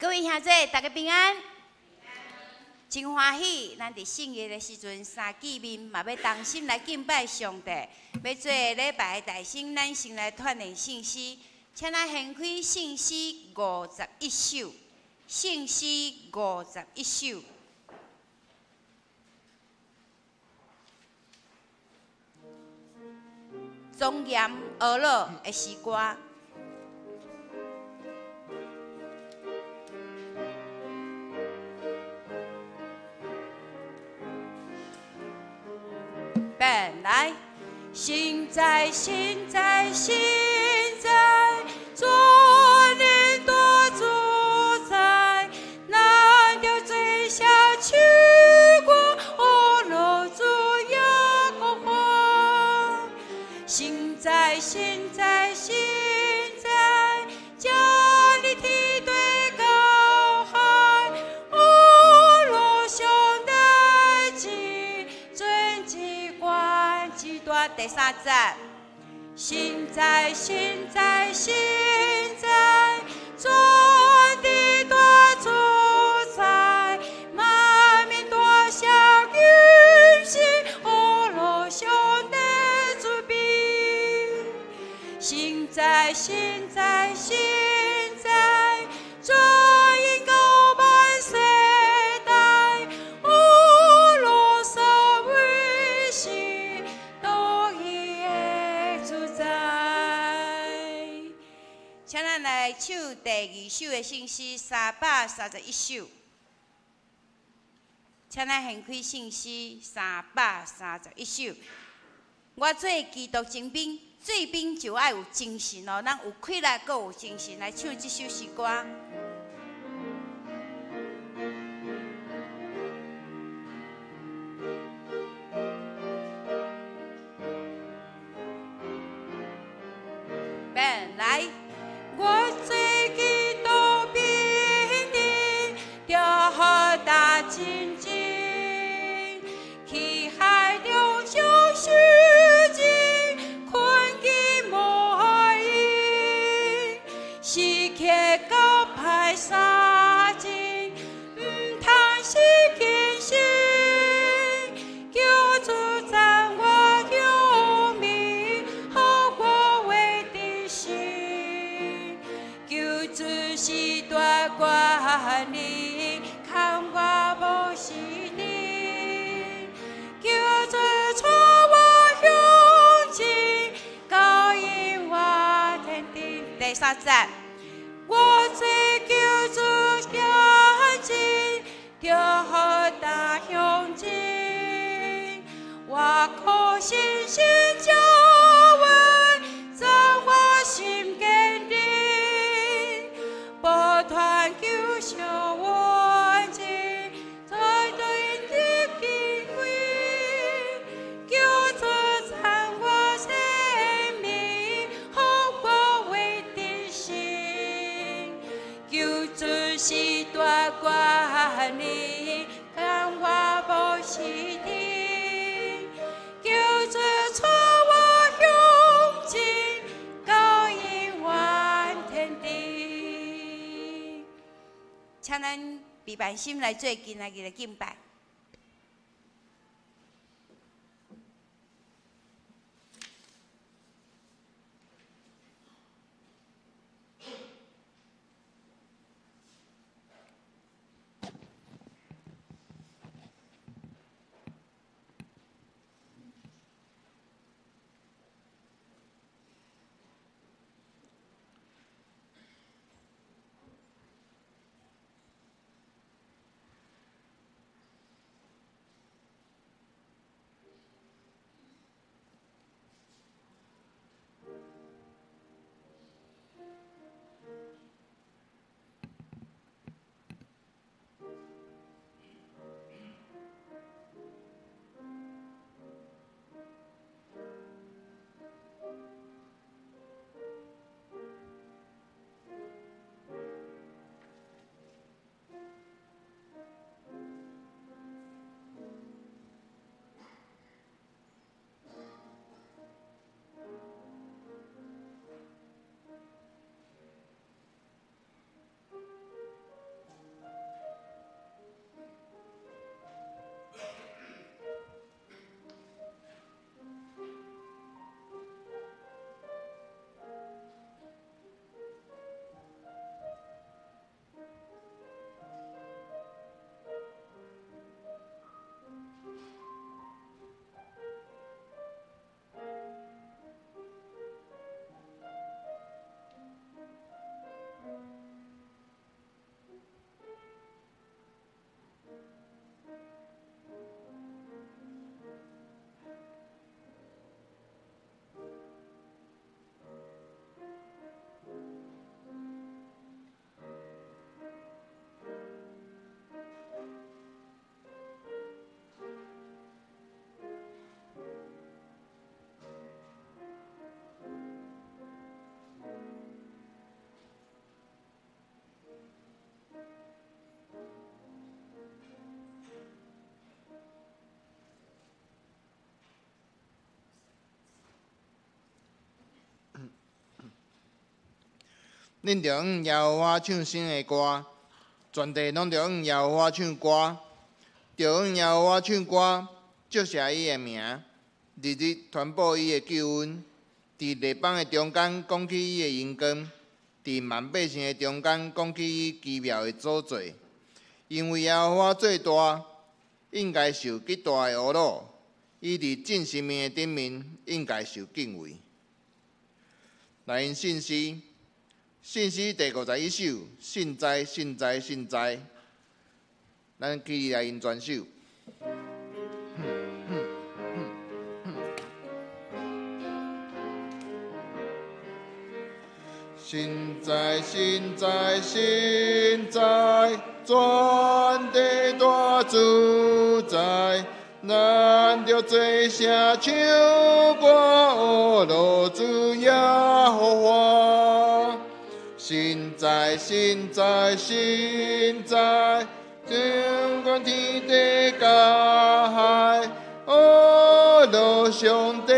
各位兄弟，大家平安。真歡喜，咱佇聖樂的時陣三見面，嘛欲同心來敬拜上帝。欲做禮拜的大先，咱先來串聯聖詩，請咱掀開聖詩51首，聖詩五十一首。莊嚴呵咾的詩歌。本來，神在，神在，神在，做恁大主宰，咱著做啥唱歌，呵咾主耶和華。神在，神在，神在，將你天地高海，呵咾上帝至尊至懸至大。第三節，神在，神在，神在，全地大主宰，萬民大聲吟詩，呵咾上帝主美。神在，神在，神在，全因高萬世代，呵咾所為是獨一的主宰。請咱來唱第二首的聖詩331首。請咱掀開聖詩三百三十一首。我做基督精兵，做兵就愛有精神哦，咱有氣力，閣有精神來唱這首詩歌。本來，我做基督兵的，著好打精進，去海中上修剪，困境無閒，時刻交歹三盡，毋通失堅心，求主讚我勇猛，予我為得勝，求主是大權力，看我無失陣，求主帶我向前，到永遠天頂。第三節，我做求主行進，著好打向前，我靠信心教會，讚我心堅定，不團求小穩情，在對的敬畏，求主讚我生命，予我為得勝，求主是大權力，看我無失陣，求主帶我向前，到永遠天頂。請咱備辦心來做今仔日的敬拜。恁著向耶和華唱新的歌，全地攏著向耶和華唱歌，著向耶和華唱歌，祝謝伊的名，日日傳布伊的救恩，佇列邦的中間講起伊的榮光，佇萬百姓的中間講起伊奇妙的所做。因為耶和華最大，應該受極大的呵咾，伊佇眾神明的頂面應該受敬畏。來用信詩，信詩第51首，信哉，信哉，信哉！咱起立來用全首。信哉，信哉，信哉，全地大主宰，咱著做聲唱歌，呵咾主耶和華。信哉，信哉，信哉，掌管天地甲海，呵咾上帝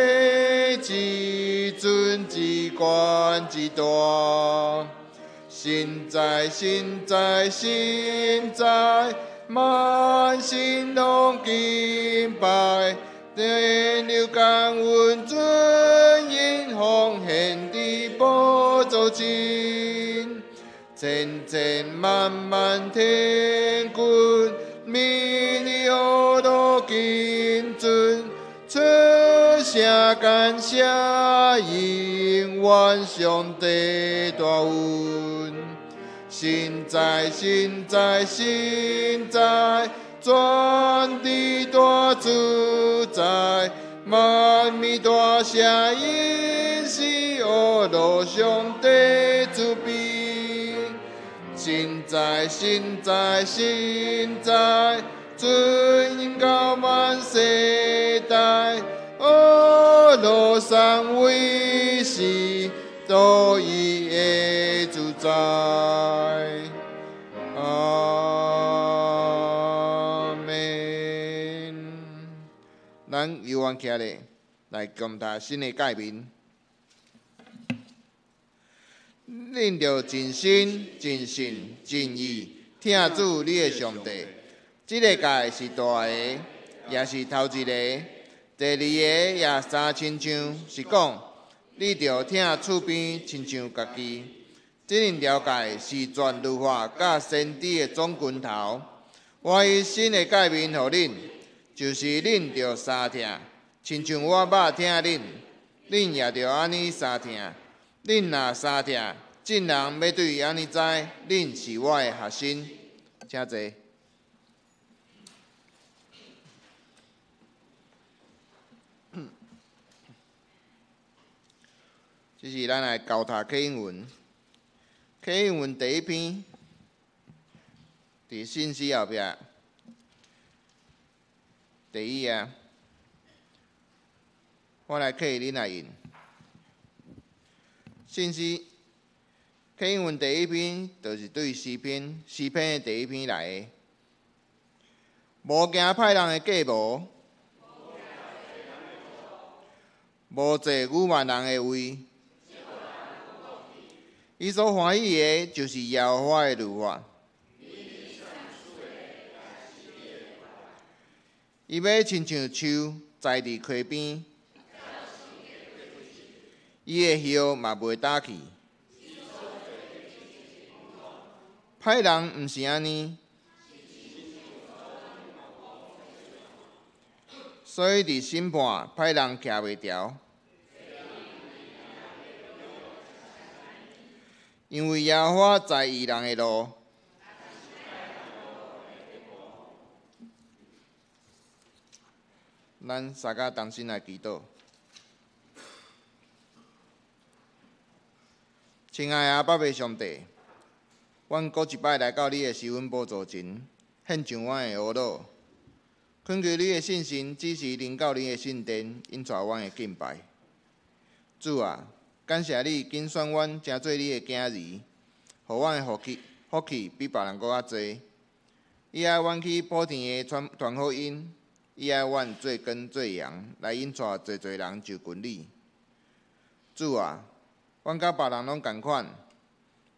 至尊至懸至大。信哉，信哉，信哉，萬心攏敬拜，天流感恩尊榮奉獻佇寶座前，千千萬萬天軍，美麗呵咾敬尊，出聲感謝永遠上帝大恩。信哉，信哉，信哉，全地大主宰，萬民大聲因是呵咾上帝慈悲。信哉，信哉，信哉，尊榮到萬世代，呵咾三位是獨一的主宰。阿們。咱猶原徛咧，來共讀新的誡命。恁著盡心、盡性、盡意疼主你的上帝。這个誡是大个，也是頭一个。第二个也相親像，是講你著疼厝邊親像家己。這兩條誡是全律法佮先知的總根頭。我以新的誡命予恁，就是恁著相疼，親像我捌疼恁，恁也著按呢相疼。恁若相疼，眾人欲對按呢知，恁是我的學生。請坐。這是咱來教讀啟應文，啟應文第一篇，佇信詩後壁，第一頁，我來啟恁來印。信詩啟應文第一篇，就是對詩篇，詩篇的第一篇來的。無行歹人的計謀，無坐愚頑人的位。伊所歡喜的，就是耶和華的律法。伊欲親像樹栽佇溪邊，伊的葉嘛袂焦去。歹人毋是按呢，所以佇審判，歹人徛袂牢。因為耶和華知義人的路。咱三个同心來祈禱。親愛的阿爸父上帝，阮閣一擺來到你的施恩寶座前，獻上阮的呵咾，懇求你的聖神指示臨到你的聖殿，引帶阮的敬拜。主啊，感謝你揀選阮成做你的囝兒，予阮的福氣福氣比別人閣較濟。伊愛阮去普天下傳傳福音，伊愛阮做光做鹽，來引帶濟濟人就近你。主啊，阮佮別人攏仝款，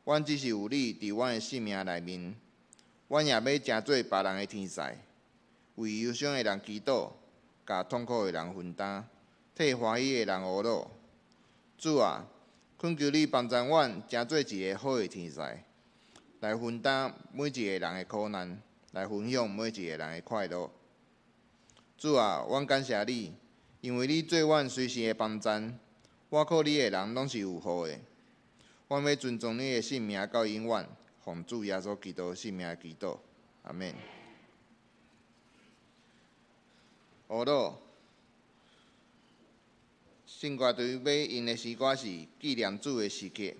阮只是有你佇阮的生命內面，阮也欲成做別人的天使，為憂傷的人祈禱，共痛苦的人分擔，替歡喜的人呵咾。主啊，懇求你幫贊阮，成做一个好的天使，來分擔每一个人的苦難，來分享每一个人的快樂。主啊，阮感謝你，因為你做阮隨時的幫贊，倚靠你的人攏是有福的。阮欲尊崇你的聖名到永遠，奉主耶穌基督聖名祈禱，阿們。呵咾，聖歌隊欲用的詩歌是紀念主的時刻。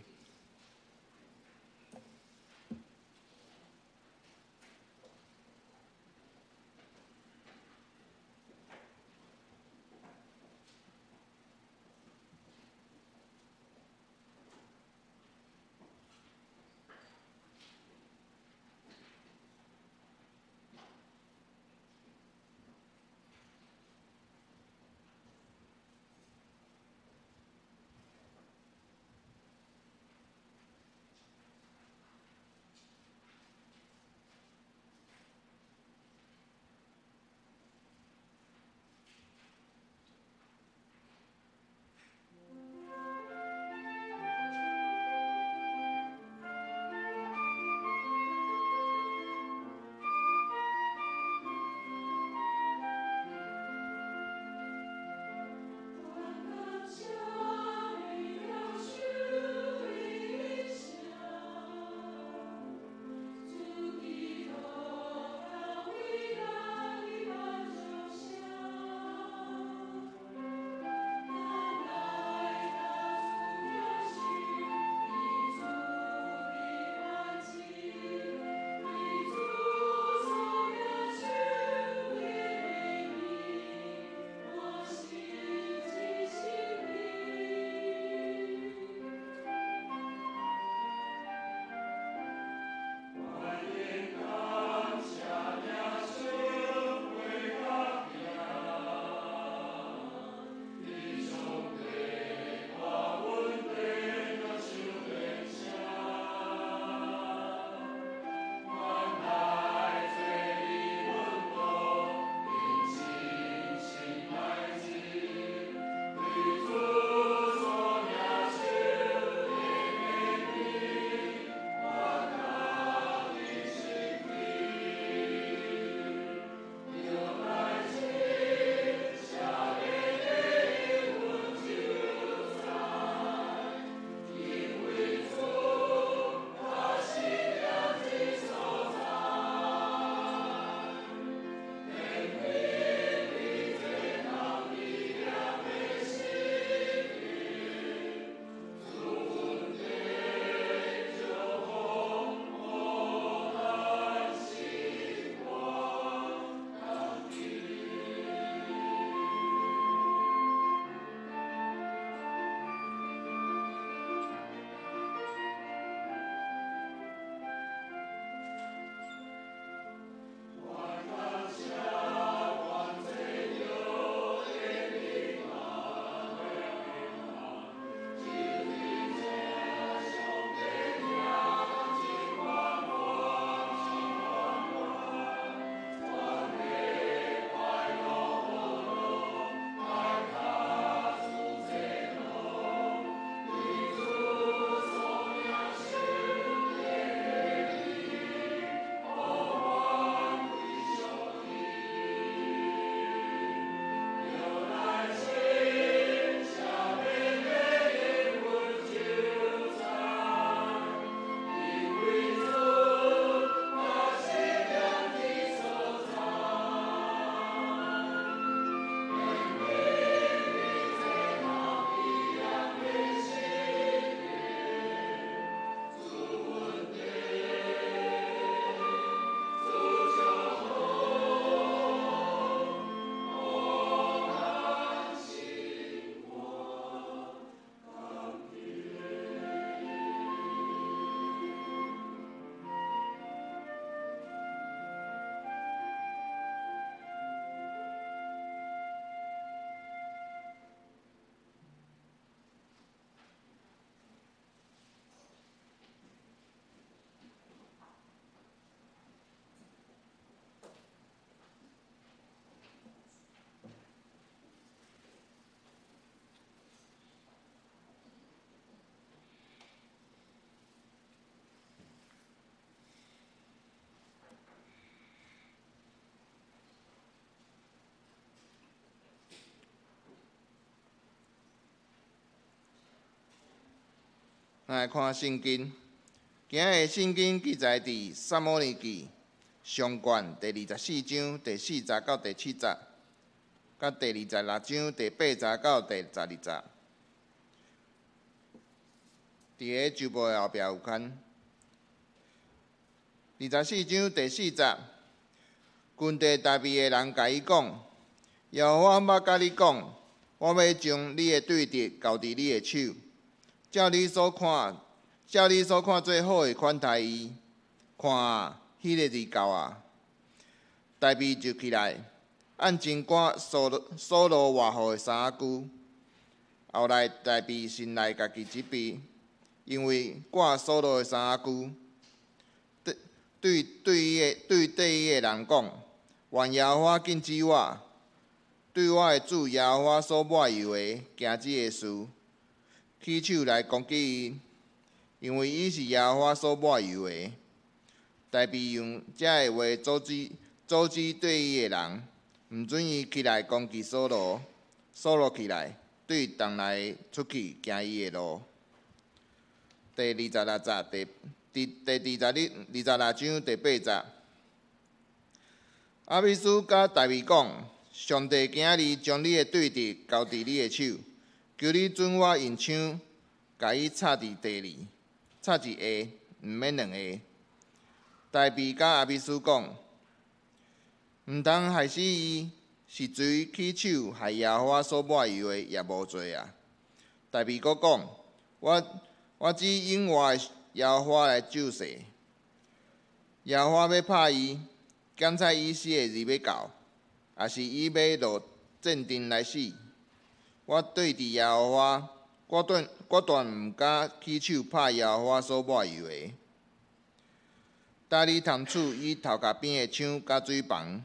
咱來看聖經，今日聖經記載佇撒母耳記上卷第二十四章第四節到第七節，佮第二十六章第八節到第十二節。佇个周報的後壁有刊。二十四章第四節，軍隊大衛的人共伊講：耶和華捌佮你講，我欲將你的對敵交佇你的手，照你所看做好的款待伊。看啊，彼个日到啊！大衛就起來，按真趕掃羅外號的衫仔龜。後來大衛心內家己責備，因為掛掃羅的衫仔龜，對伊的人講：願耶和華禁止我，對我的主耶和華所抹油的行這个事，起手來攻擊伊，因為伊是耶和華所抹油的。大衛用這个話阻止對伊的人，毋准伊起來攻擊掃羅。掃羅起來，對洞內出去行伊的路。第二十六節，第第第二十二十六章第八節。亞比書佮大衛講：上帝今仔日將你的對敵交佇你的手，求你准我用槍共伊插佇地裡，插一下，毋免兩下。大衛佮亞比書講：毋通害死伊，是罪起手害耶和華所抹油的也無罪啊。大衛閣講：我只永活的耶和華來咒誓，耶和華欲拍伊，檢查伊死的日欲到，抑是伊欲落戰陣來死。我對佇耶和華，我斷毋敢起手拍耶和華所抹油的。搭你通取伊頭殼邊的槍佮水房，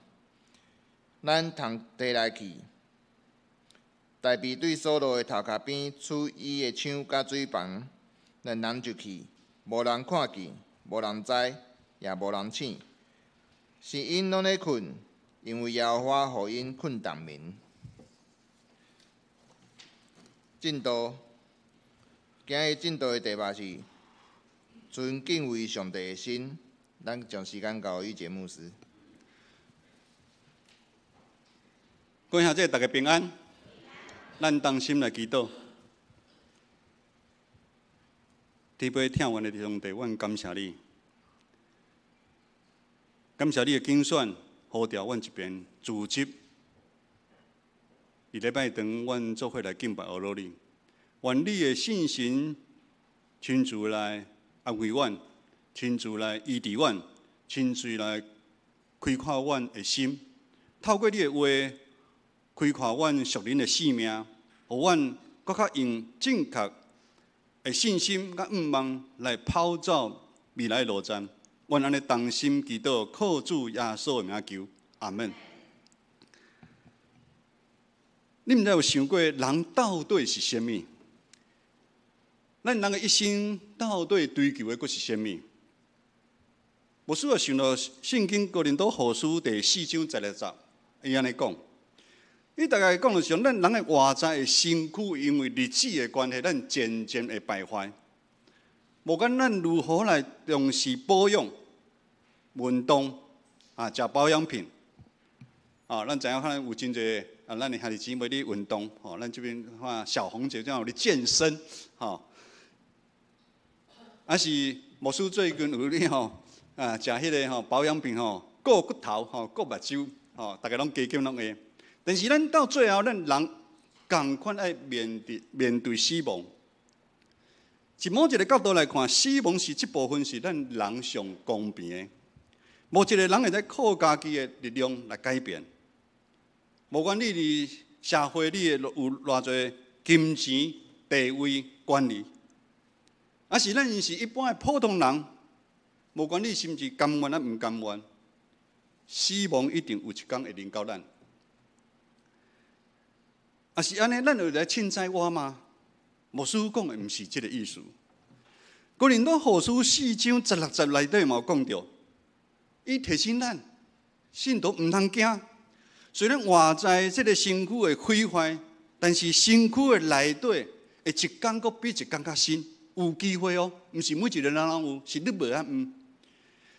咱通提來去。大衛對掃羅的頭殼邊取伊的槍佮水房，兩人就去，無人看見，無人知，也無人醒。是𪜶攏咧睏，因為耶和華予𪜶睏重眠。進度，今日進度的題目是存敬畏上帝的心。咱將時間交予節牧師。各位兄弟，大家平安。咱同心來祈禱。天父疼阮的上帝，阮感謝你，感謝你的揀選，呼召阮這邊組織。佇禮拜堂，阮做伙來敬拜阿羅你。願你的聖神親自來安慰阮，親自來醫治阮，親自來開闊阮的心。透過你的話，開闊阮屬靈的生命，予阮閣較用正確的信心佮向望來跑走未來路程。阮按呢同心祈禱，靠主耶穌的名求，阿門。你毋知有想過，人到底是啥物？咱人的一生到底追求的閣是啥物？牧師也想到聖經哥林多後書第四章十六節，伊按呢講，伊大概講的是，咱人的外在的身軀，因為日子的關係，咱漸漸會敗壞。無管咱如何來重視保養、運動啊，食保養品啊，咱知影可能有真濟啊，咱的兄弟姊妹咧運動，吼，咱這邊看小紅姐這樣有咧健身，吼，啊是牧師最近有咧吼啊，食彼个吼保養品吼，顧骨頭吼，顧目睭吼，逐家攏加減攏會。但是咱到最後，咱人仝款愛面對死亡。從某一个角度來看，死亡是這部分是咱人上公平的。無一個人會使靠家己的力量來改變。無管你佇社會，你會有偌濟金錢、地位、權力，抑是咱是一般的普通人，無管你是毋是甘願抑毋甘願，死亡一定有一工會臨到咱。啊是按呢，咱會來凊彩活嗎？牧師講的毋是這个意思。哥林多後書四章十六節內底嘛有講著，伊提醒咱，信徒毋通驚。雖然外在這个身軀會毀壞，但是身軀的內底會一工閣比一工較新。有機會哦，毋是每一個人攏有，是你無啊毋。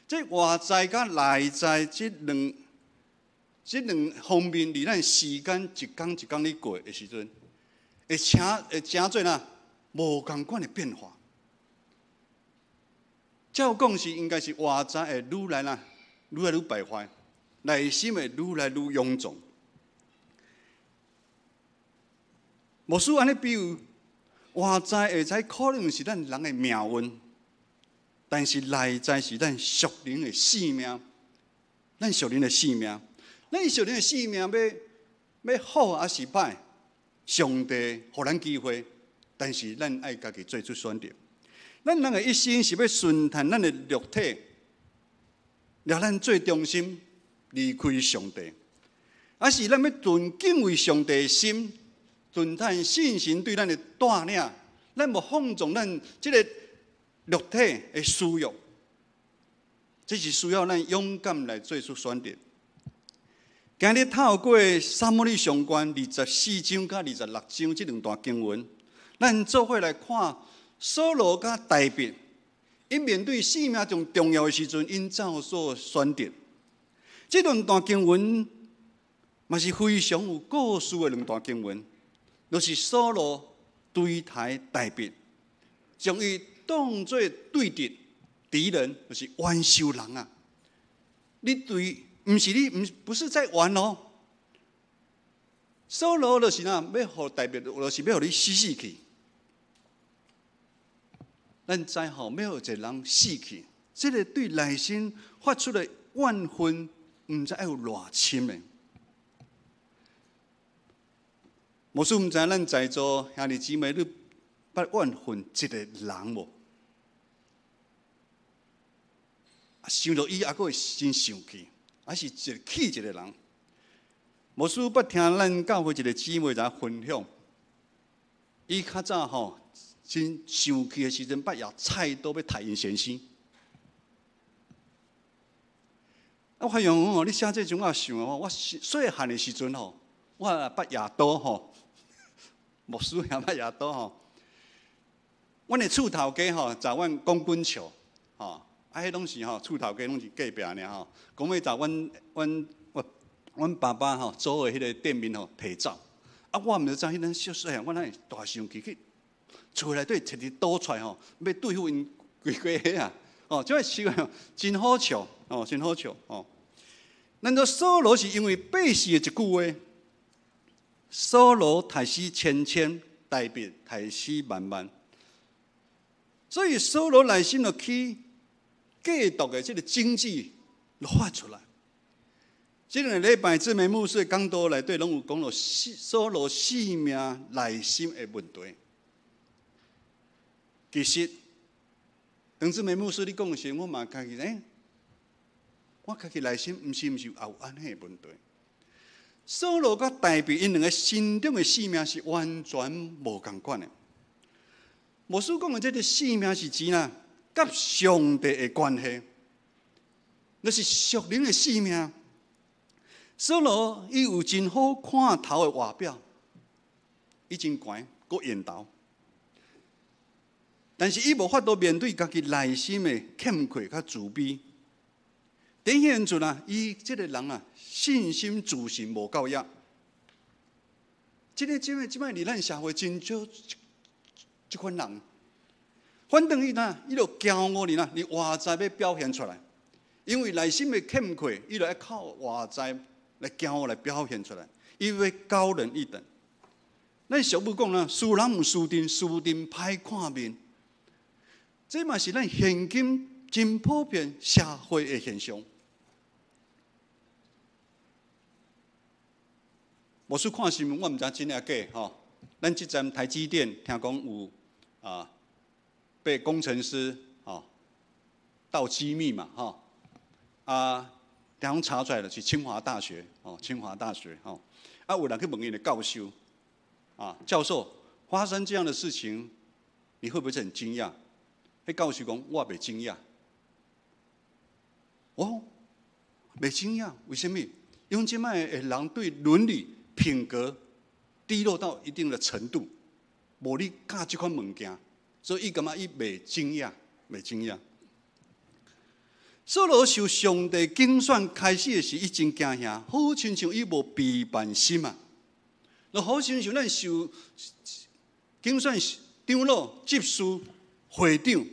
這外在佮內在這兩方面，佇咱時間一工一工咧過的時陣，會成做哪無仝款的變化。照講是應該是外在會愈來啦，愈來愈敗壞，內心會愈來愈臃腫。牧師按呢比喻，外在會使可能是咱人的命運，但是內在是咱屬靈的性命，咱屬靈的性命，咱屬靈的性命欲好抑是歹，上帝予咱機會，但是咱愛家己做出選擇。咱人的一生是欲順趁咱的肉體，掠咱做中心，離開上帝，抑是咱欲存敬畏上帝的心，順趁聖神對咱的帶領，咱無放縱咱這个肉體的私欲，這是需要咱勇敢來做出選擇。今日透過撒母耳上卷24章佮26章這兩段經文，咱做伙來看掃羅佮大衛，𪜶面對生命中重要的時陣，𪜶怎做選擇。這兩段經文嘛是非常有故事的兩段經文。就是掃羅追刣大衛，將伊當做對敵敵人，就是冤仇人啊！你對，毋是你，毋不是在玩哦。掃羅就是哪，欲予大衛，就是欲予你死死去。咱知吼，欲予一個人死去，這个對內心發出的怨恨，毋知愛有偌深的。牧師毋知咱在座兄弟姊妹，你捌怨恨一個人無？想著伊猶閣會真生氣，還是一個氣一個人？牧師捌聽咱教會一個姊妹來分享，伊較早吼真生氣的時陣，捌拿菜刀欲刣𪜶先生。啊，我發現哦，你寫這種仔想哦，我細漢的時陣吼，我也捌舉刀吼，牧師也捌舉刀吼。阮的厝頭家吼，就阮講滾笑吼，啊，彼攏是吼厝頭家攏是隔壁爾吼。講欲就阮爸爸吼租的彼个店面吼提走。啊，我毋知影彼陣小細漢，我哪會大生氣去厝內底提一刀出來吼，欲對付𪜶規家伙啊！哦，這个時候真好笑哦，真好笑哦。咱說掃羅是因為百姓的一句話，掃羅刣死千千，大衛刣死萬萬，所以掃羅內心就起嫉妒的這个種子就發出來。這兩个禮拜，志梅牧師的講道內底攏有講到掃羅性命內心的問題。其實，當志梅牧師你講的時，我嘛家己欸，我家己內心毋是也有按呢的問題。掃羅佮大衛𪜶兩个心中的性命是完全無仝款的。牧師講的這个性命是指哪？佮上帝的關係，那是屬靈的性命。掃羅伊有真好看頭的外表，伊真懸，閣緣投，但是伊無法度面對家己內心的欠缺佮自卑。展現出啊，伊這个人啊，信心自信無夠額。這个這擺這擺佇咱社會真少這款人。反正伊哪，伊就驕傲哩啦，佇外在欲表現出來，因為內心的欠缺，伊就愛靠外在來驕傲來表現出來，伊欲高人一等。咱俗語講啦，輸人毋輸陣，輸陣歹看面。這嘛是咱現今真普遍社會的現象。牧師看新聞，我毋知真抑假吼。咱這陣台積電聽講有啊，被工程師吼盜機密嘛吼啊，聽講查出來了是清華大學哦，清華大學吼啊，有人去問𪜶的教授啊，教授發生這樣的事情，你會不會很驚訝？彼教授講，我袂驚訝，哦，袂驚訝，為啥物？因為這擺的人對倫理品格低落到一定的程度，無你教這款物件，所以伊感覺伊袂驚訝，袂驚訝。掃羅受上帝揀選開始的時，伊真驚嚇，好親像伊無備辦心啊。就好親像咱受揀選長老、執事、會長，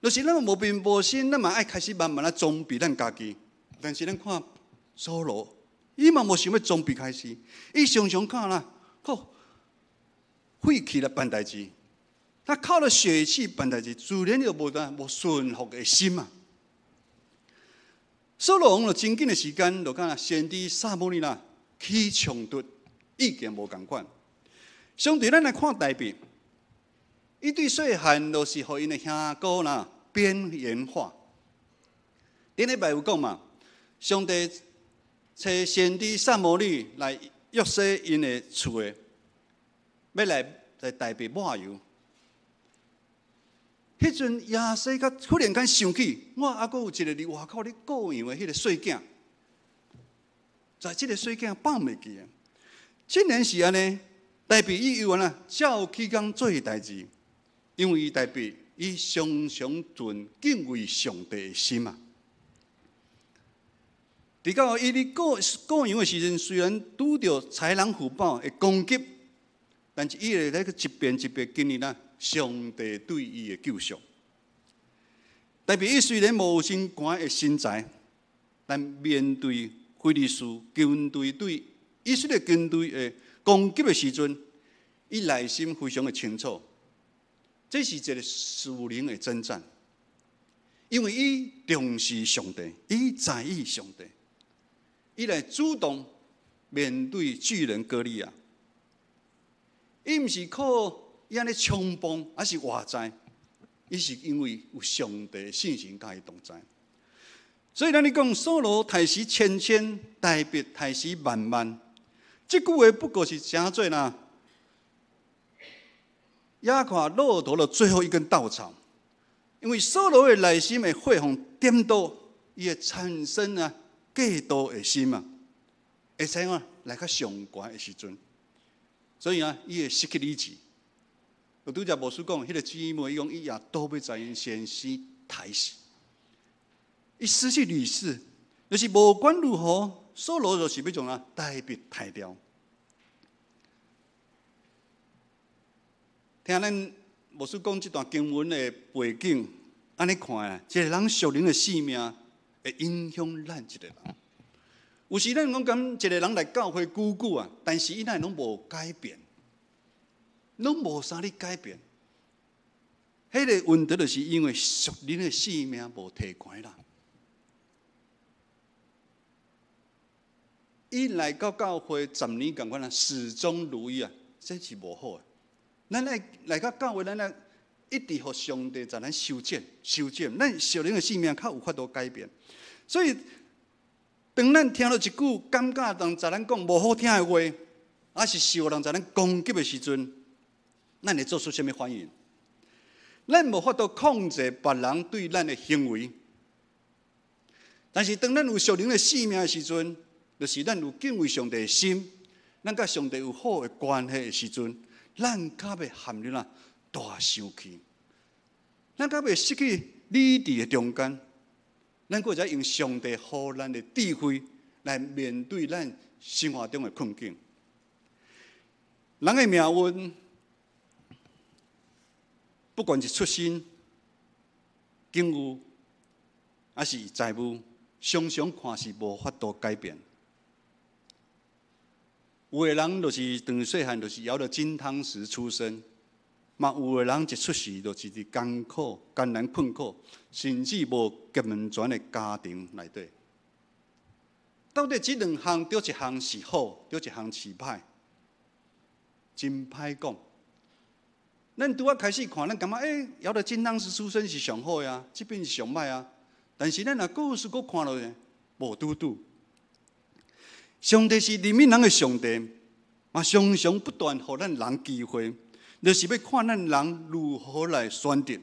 就是咱無平無心，咱嘛愛開始慢慢仔裝備咱家己。但是咱看掃羅，伊嘛無想欲裝備開始，伊常常看啦，靠血氣來辦代誌。他靠了血氣辦代誌，自然就無得無順服的心啊。掃羅王就真緊的時間，就看先知撒母耳啦起衝突，意見無仝款。相對咱來看大衛，伊對細漢就是予𪜶的兄哥啦邊緣化。頂禮拜有講嘛，上帝差先知撒母耳來約西𪜶的厝的，欲來來大衛抹油。彼陣耶西閣忽然間想起，我猶閣有一個佇外口咧顧羊的彼個細囝，在這個細囝放袂記啊。既然是按呢，大衛伊猶原啊，照起工做代誌，因為大衛伊常常存敬畏上帝的心啊。直到伊咧顧顧羊的時陣，雖然拄著豺狼虎豹的攻擊，但是伊會來去一遍一遍經歷啦。上帝對伊的救贖，大衛伊雖然無真懸的身材，但面對非利士軍隊對以色列軍隊的攻擊的時陣，伊內心非常的清楚，這是一個屬靈的征戰，因為伊重視上帝，伊在意上帝，伊來主動面對巨人歌利亞，伊毋是靠伊按呢衝鋒，抑是活在，伊是因為有上帝信心佮伊同在。所以咱咧講，掃羅刣死千千，大衛刣死萬萬。這句話不過是誠做啦，壓垮駱駝的最後一根稻草。因為掃羅的內心會火予點著，伊會產生啊嫉妒的心啊，會使講來較上懸的時陣，所以啊，伊會失去理智。我拄才牧師講，彼個姊妹伊講伊也倒欲共𪜶先生刣死，伊失去理智，就是無管如何，掃羅就是欲將啊大衛刣掉。聽咱牧師講這段經文的背景，按呢看啊，一個人屬靈的生命會影響咱一個人。有時咱講講一個人來教會久久啊，但是伊哪會攏無改變。攏無啥咧改變，彼個問題就是因為屬靈的生命無提懸啦。伊來到教會10年仝款啊，始終如一啊，這是無好的。咱愛來到教會，咱愛一直予上帝共咱修剪、修剪，咱屬靈的生命較有法度改變。所以，當咱聽著一句感覺人共咱講無好聽的話，抑是受人共咱攻擊的時陣，咱會做出啥物反應？咱無法度控制別人對咱的行為，但是當咱有屬靈的生命的時陣，就是咱有敬畏上帝的心，咱佮上帝有好的關係的時陣，咱較袂陷入啊大生氣，咱較袂失去理智的中間，咱閣會使用上帝予咱的智慧來面對咱生活中的困境。人的命運，不管是出身、境遇，抑是財務，常常看是無法度改變。有的人就是當細漢，就是搖著金湯匙出生；嘛有的人一出世就是佇艱苦、艱難困苦，甚至無健全的家庭內底。到底這兩項，佗一項是好，佗一項是歹，真歹講。咱拄仔開始看，咱感覺搖著金湯匙出生是上好的啊，這邊是上歹啊。但是咱若故事閣看落去，無拄拄。上帝是憐憫人的上帝，嘛常常不斷予咱人機會，就是欲看咱人如何來選擇。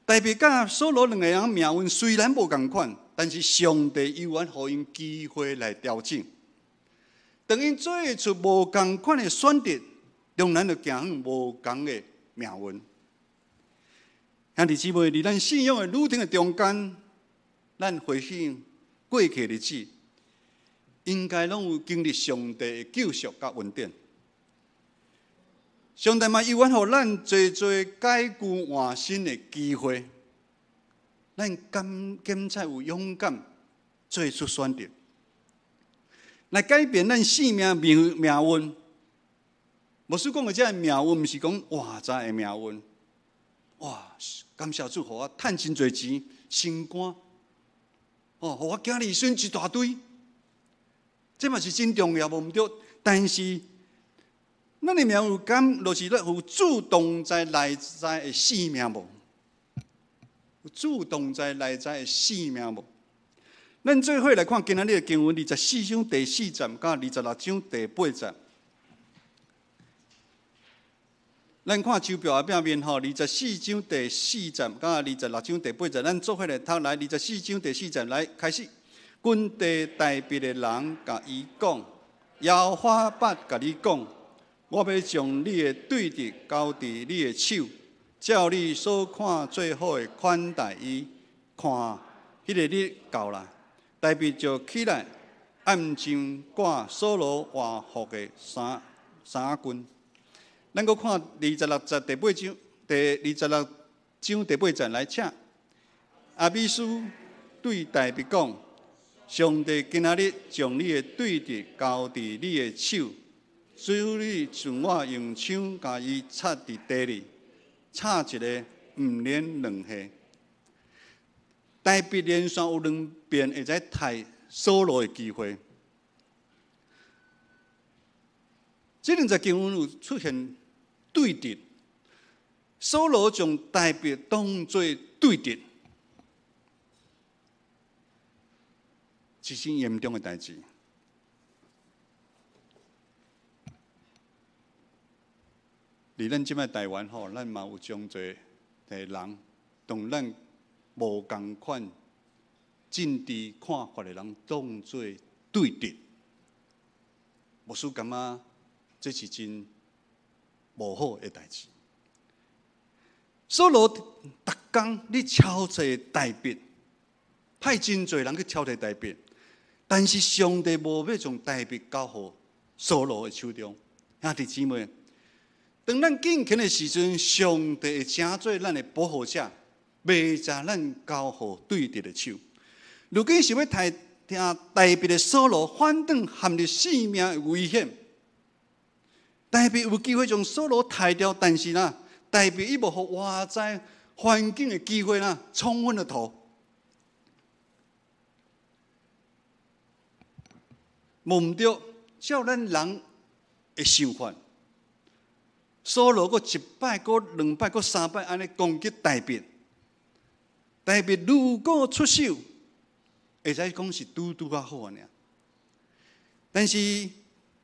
大衛佮掃羅兩個人命運雖然無仝款，但是上帝猶原予𪜶機會來調整。當𪜶做出無仝款的選擇，當然就行向無仝的命運。兄弟姊妹，佇咱信仰的旅程的中間，咱回想過去的日子，應該攏有經歷上帝的救贖佮恩典。上帝嘛猶原予咱濟濟改舊換新的機會，咱敢敢才有勇敢做出選擇，來改變咱生命命運。牧師講的這个命運，毋是講外在的命運。哇！感謝主，予我趁真濟錢，升官，哦，予我囝兒孫一大堆，這嘛是真重要，無毋對。但是，咱的命運敢，就是咧有主動在內在的生命無？有主動在內在的生命無？咱做伙來看今仔日的經文，24章第四節佮26章第八節。咱看手錶後壁面吼，24章第四節佮26章第八節，咱做伙來讀來。二十四章第四節來開始，軍隊大衛的人共伊講，耶和華捌共你講，我欲將你的對敵交佇你的手，照你所看做好的款待伊。看，彼个日到啦，大衛就起來，暗中割掃羅和服的衫衫裙。咱閣看26節第八章，第26章第八節來，請亞比篩對大衛講：上帝今仔日將你的對敵交佇你的手，求你准我用槍共伊插佇地裡，插一个毋免兩下。大衛連續有兩遍會使刣掃羅的機會。這兩節經文有出現對敵，掃羅將大衛當做對敵，是真嚴重的代誌。佇咱這擺台灣吼，咱嘛有真濟的人，當咱無仝款政治看法的人當做對敵，牧師感覺這是真無好的代誌。掃羅逐工咧抄找大衛，派真濟人去抄找大衛，但是上帝無欲將大衛交予掃羅的手中。兄弟姊妹，當咱敬虔的時陣，上帝會成做咱的保護者，袂將咱交予對敵的手。如今想欲刣大衛的掃羅，反轉陷入性命的危險。大衛有機會將掃羅刣掉，但是呢，大衛伊無予外在環境的機會啦，衝昏了頭。無毋對，照咱人的想法，掃羅閣一擺、閣兩擺、閣三擺按呢攻擊大衛。大衛如果出手，會使講是拄拄仔好爾。但是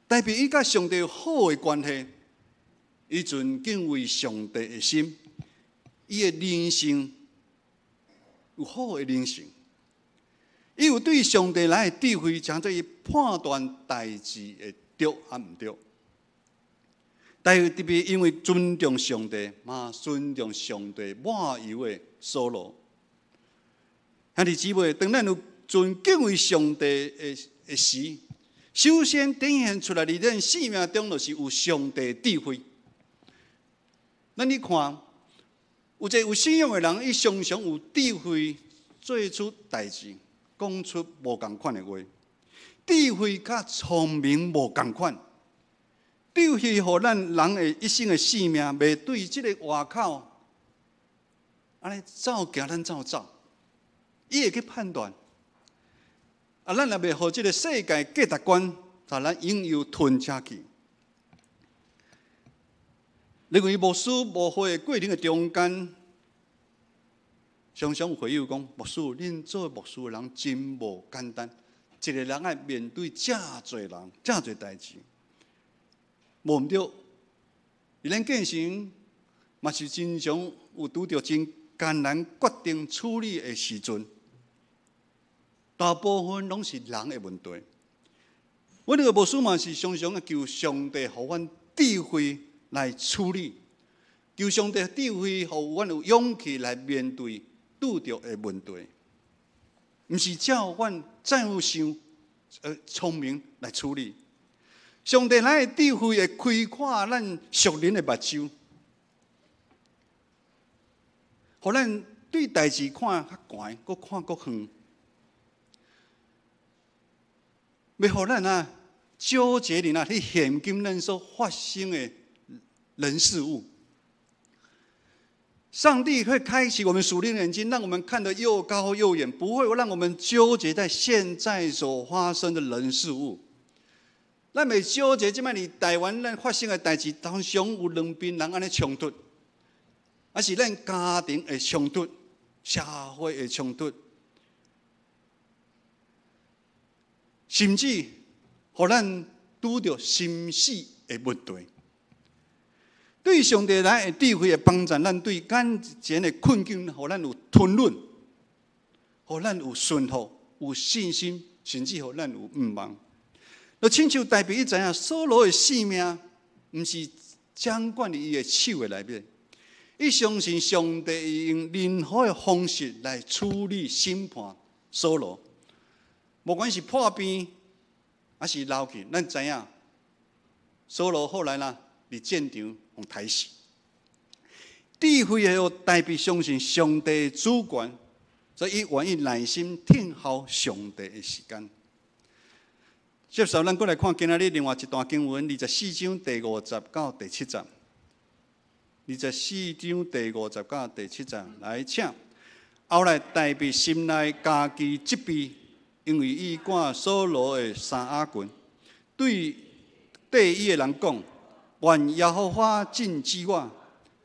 大衛伊佮上帝好的關係，伊存敬畏上帝的心，伊的靈性有好的靈性，伊有對上帝來的智慧，成做伊判斷代誌會對抑毋對。大衛特別因為尊重上帝，嘛尊重上帝抹油的掃羅。兄弟姊妹，當咱有尊敬畏上帝的的時，首先展現出來佇咱生命中，就是有上帝智慧。咱去看，有一个有信仰的人，伊常常有智慧做出代誌，講出無仝款的話。智慧佮聰明無仝款，智慧予咱人的一生的性命，袂對這个外口按呢走行，咱走走，伊會去判斷。啊，咱也袂予這个世界價值觀，共咱引誘吞食去。認為牧師牧會的過程的中間，常常有會友講：牧師，恁做牧師的人真無簡單，一个人愛面對遮濟人、遮濟代誌，無毋對。佇咱建成嘛是真常有拄著真艱難決定處理的時陣，大部分攏是人的問題。阮這个牧師嘛是常常求上帝予阮智慧。來處理。求上帝智慧，予阮有勇氣來面對拄著的問題，毋是照阮怎樣想，聰明來處理。上帝咱的智慧會開闊咱屬靈的目睭，予咱對代誌看較懸，閣看閣遠，欲予咱啊糾結佇那佇現今咱所發生的人事物。上帝會開啟我們屬靈的眼睛，讓我們看得又高又遠，不會讓我們糾結在現在所發生的人事物。咱袂糾結這擺佇台灣咱發生的代誌當中有兩邊人按呢衝突，抑是咱家庭的衝突、社會的衝突，甚至予咱拄著生死的問題。對上帝來的智慧的幫助，咱對眼前的困境，予咱有吞忍，予咱有順服、有信心，甚至予咱有盼望。就親像大衛伊知影，掃羅的性命毋是掌管佇伊的手的內面，伊相信上帝會用任何的方式來處理審判掃羅，無管是破病抑是老去，咱知影掃羅後來呢，佇戰場予刣死。智慧的大衛相信上帝的主權，所以伊願意耐心等候上帝的時間。接受咱閣來看今仔日另外一段經文，二十四章第五節到第七節。二十四章第五節到第七節，來請。後來大衛心內家己責備，因為伊割掃羅的衫仔裙，對綴伊的人講：願耶和華禁止我，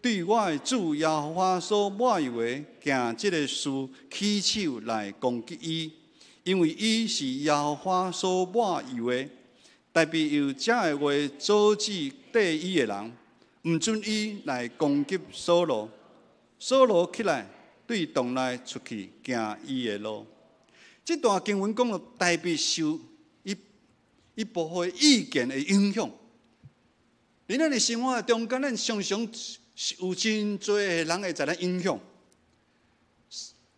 對我的主耶和華所抹油的，行這个事，起手來攻擊伊，因為伊是耶和華所抹油的。大衛用這个話阻止綴伊的人，毋准伊來攻擊掃羅。掃羅起來，對洞內出去行伊的路。這段經文講到大衛受伊部下意見的影響。佇咱的生活中間，咱常常有真濟的人會在咱影響。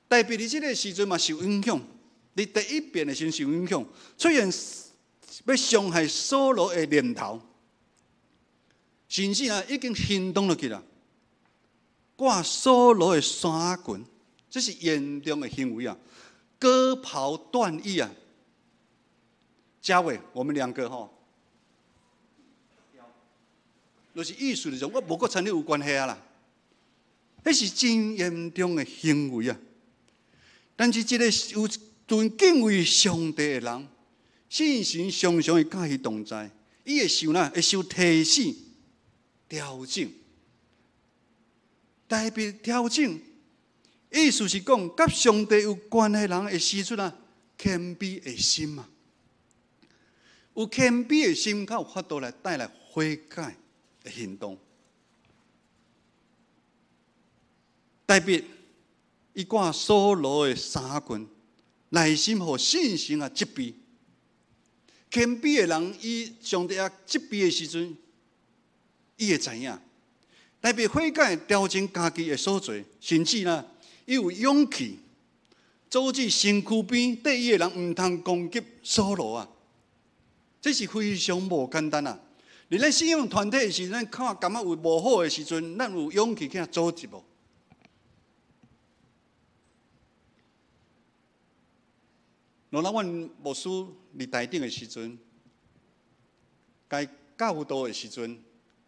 大衛佇這个時陣嘛受影響，佇第一遍的時陣受影響，出現欲傷害掃羅的念頭，甚至啊已經行動落去啦，割掃羅的衫裙，這是嚴重的行為啊！割袍斷義啊！嘉偉，我們兩個吼，就是意思就是講，我無閣參你有關係啊啦，彼是真嚴重的行為啊！但是這个有存敬畏上帝的人，信神常常會佮伊同在，伊會受哪？會受提醒、調整，特別調整。意思是講，佮上帝有關的人會生出啊謙卑的心啊，有謙卑的心，較有法度來帶來悔改的行動。特別伊割掃羅的衫裙，內心予信心啊責備。謙卑的人，伊上帝啊責備的時陣，伊會知影。特別悔改調整家己的所做，甚至呢，伊有勇氣阻止身軀邊綴伊的人毋通攻擊掃羅啊！這是非常無簡單啊！佇咱信仰團體的時陣，咱看感覺有無好的時陣，咱有勇氣去阻止無？若咱阮牧師佇台頂的時陣，該教導的時陣，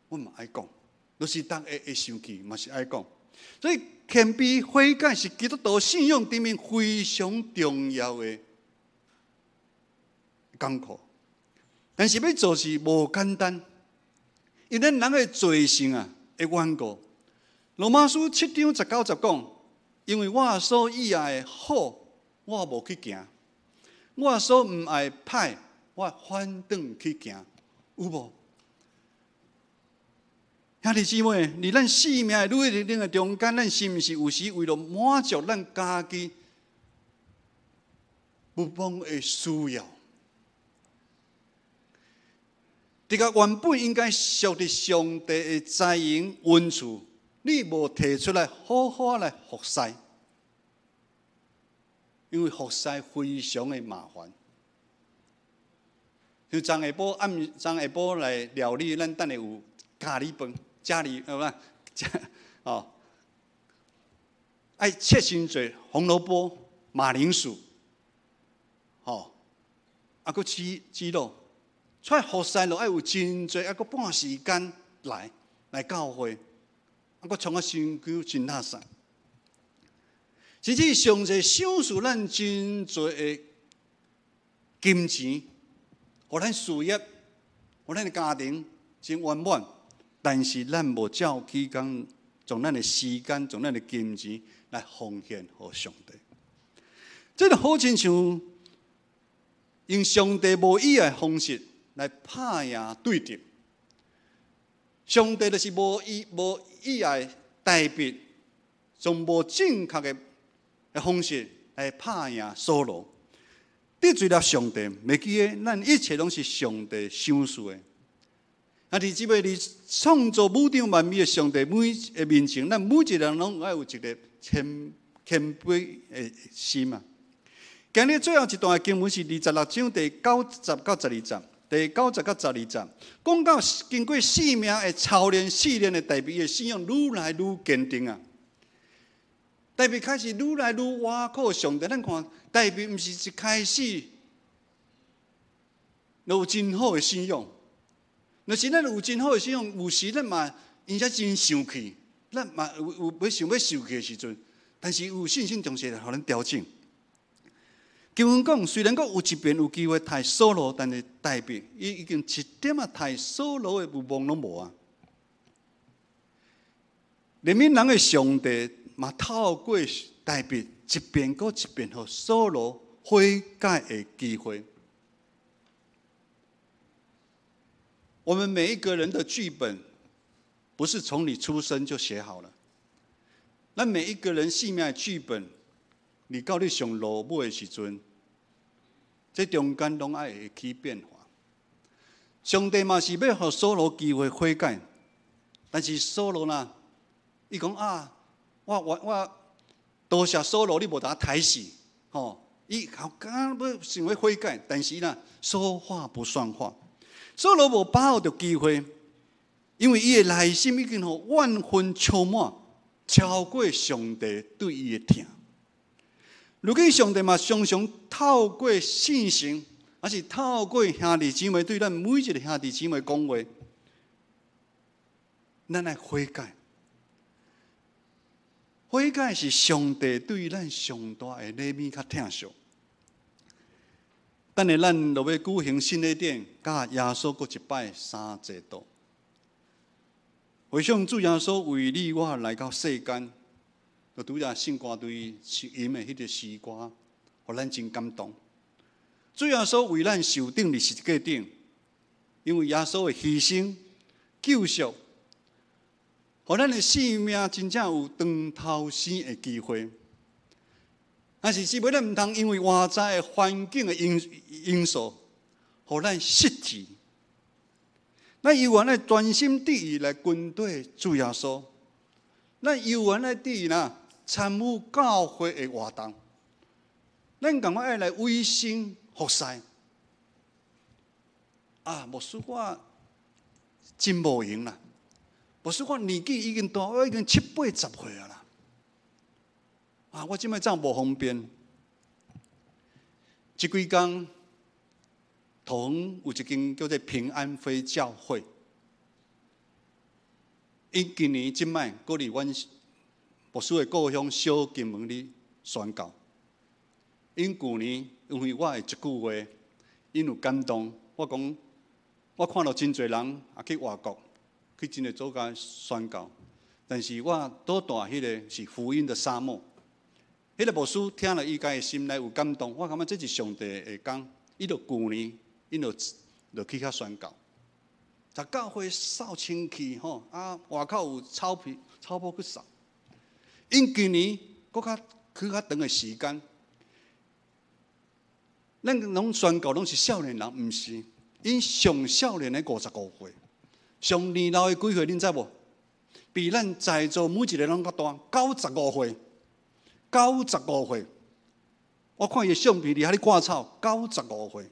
阮嘛愛講，就是逐个會生氣，嘛是愛講。所以謙卑悔改是基督徒信仰裡面非常重要的功課。但是欲做是無簡單，因為咱人的罪性啊的緣故。羅馬書七章十九節講，因為我所喜愛的好，我無去行；我所毋愛歹，我反轉去行，有無？兄弟姊妹，佇咱生命的旅程的中間，咱是毋是有時為了滿足咱家己欲望的需要？這个原本應該屬佇上帝的財榮恩賜，你無提出來好好來服侍，因為服侍非常的麻煩。像昨下晡暗，昨下晡來料理，咱等下有咖喱飯、咖喱，係嘛？哦，愛切真濟紅蘿蔔、馬鈴薯，吼，啊，閣雞雞肉。出來服侍落愛有真濟，啊，閣半時間來來教會，啊，閣創啊身軀真垃圾。甚至上帝賞賜咱真濟的金錢，予咱事業，予咱的家庭真圓滿，但是咱無照起工，將咱的時間、將咱的金錢來奉獻予上帝。這就好親像用上帝無意的方式來拍贏對敵。上帝就是無意愛大衛，從無正確的方式來拍贏掃羅，得罪了上帝。袂記得，咱一切攏是上帝賞賜的。啊，佇這位佇創造宇宙萬物的上帝每的面前，咱每一個人攏愛有一個謙卑的心啊。今日最後一段的經文是26章第9節到12節。第9節到12節，講到經過生命的操練、試煉的大衛的信仰愈來愈堅定啊！大衛開始愈來愈倚靠上帝。咱看，大衛毋是一開始就有真好的信仰。若是咱有真好的信仰，有時咱嘛，因此真生氣，咱嘛有欲想欲受氣的時陣，但是有信心，同時來予咱調整。經文講，雖然講有一遍有機會刣掃羅，但是大衛伊已經一點仔刣掃羅的欲望攏無啊。憐憫人的上帝嘛，透過大衛一遍閣一遍，予掃羅悔改的機會。我們每一個人的劇本，不是從你出生就寫好了。那每一個人生命的劇本，你到你上落尾的時陣，這中間攏愛會起變化。上帝嘛是欲予掃羅機會悔改，但是掃羅呢，伊講啊，我多謝掃羅，你無共我刣死，吼，伊好敢欲想欲悔改，但是呢，說話不算話。掃羅無把握著機會，因為伊的內心已經予怨恨充滿，超過上帝對伊的疼。如今上帝嘛，常常透過聖神，還是透過兄弟姊妹對咱每一個兄弟姊妹講話，咱來悔改。悔改是上帝對咱上大的禮物佮疼惜。等下咱就欲舉行洗禮典，佮耶穌閣一擺三濟道。回想主耶穌為你我來到世間，就拄才聖歌隊吟的彼个詩歌，予咱真感動。主耶穌為咱受釘佇十字架頂，因為耶穌的犧牲救贖，予咱的生命真正有轉頭生的機會。但是，只不過咱毋通因為外在的環境的因素，予咱失志。咱猶原愛專心致意來跟隨主耶穌，咱猶原愛致意呢參與教會的活動。咱共款愛來委身服侍。啊，牧師我真無閒啦。牧師我年紀已經大，我已經七八十歲啊啦。啊！我這擺走無方便。這幾工，桃園有一間叫做平安飛教會。𪜶今年這擺，閣佇阮牧師的故鄉小金門咧宣教。𪜶舊年因為我的一句話，𪜶有感動。我講，我看到真濟人也去外國，去真濟國家宣教，但是我倒蹛彼个是福音的沙漠。彼个牧師聽了伊家的心內有感動，我感覺這是上帝的工。伊就舊年，𪜶就去遐宣教，在教會掃清氣吼，啊外口有草皮草坡去掃。𪜶今年閣較去較長的時間，咱攏宣教攏是少年人，毋是。𪜶上少年的55歲，上年老的幾歲？恁知無？比咱在座每一个攏較大，九十五歲，九十五歲。我看伊的相片佇遐咧割草，九十五歲。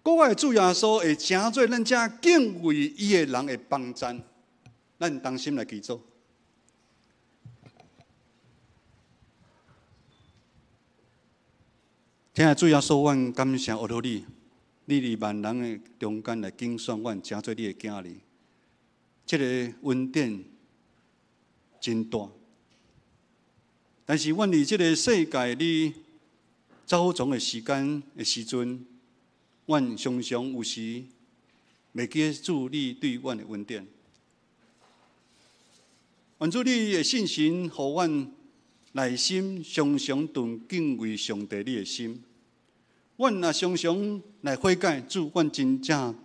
國外的主耶穌會成做咱遮敬畏伊的人的幫贊，咱同心來祈禱。親愛的主耶穌，阮感謝阿你，你佇萬人的中間來揀選阮，成做你的囝兒，這个恩典真大。但是，阮佇這个世界，你走總的時間的時陣，阮常常有時袂記得主你對阮的恩典。願主你的信心，予阮內心常常存敬畏上帝你的心。阮若常常來悔改，主，阮真正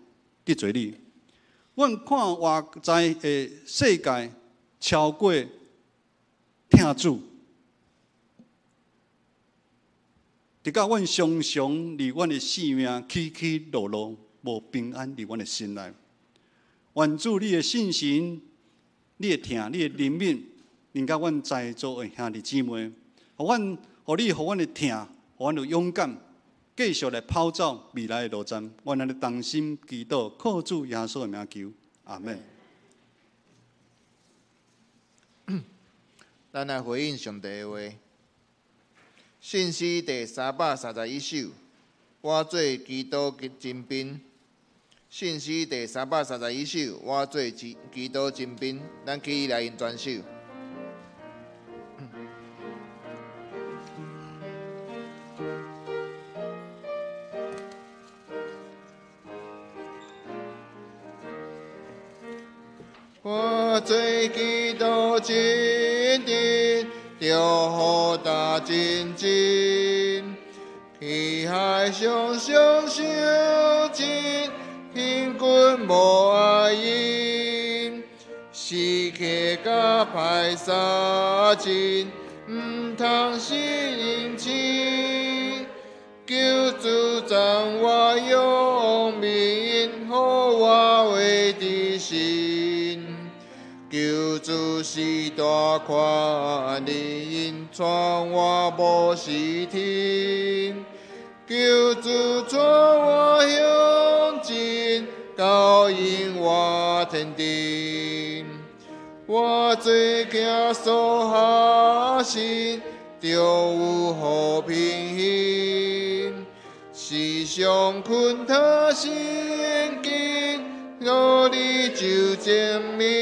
得罪你。阮看外在的世界超過疼主，直到阮常常佇阮的生命起起落落，無平安佇阮的心內。願主你的信心、你的疼、你的憐憫，臨到阮在座的兄弟姊妹，予阮，予你，予阮的疼，予阮有勇敢，繼續來跑走未來的路程。阮按呢同心祈禱，靠主耶穌的名求，阿門。咱來回應上帝的話。信詩第331首，我做基督精兵。信詩第331首，我做基督精兵。咱起來用全首。我做基督精兵，著予大精進，去海上上相親，行軍無愛因，時刻佮歹殺陣，毋通失人情。求主讚我勇猛，予我話得勝。求主是大權能，帶我無失停。求主帶我向前，到永活天顶。我做行所下心，就有和平行。世上困他心境，努力就证明。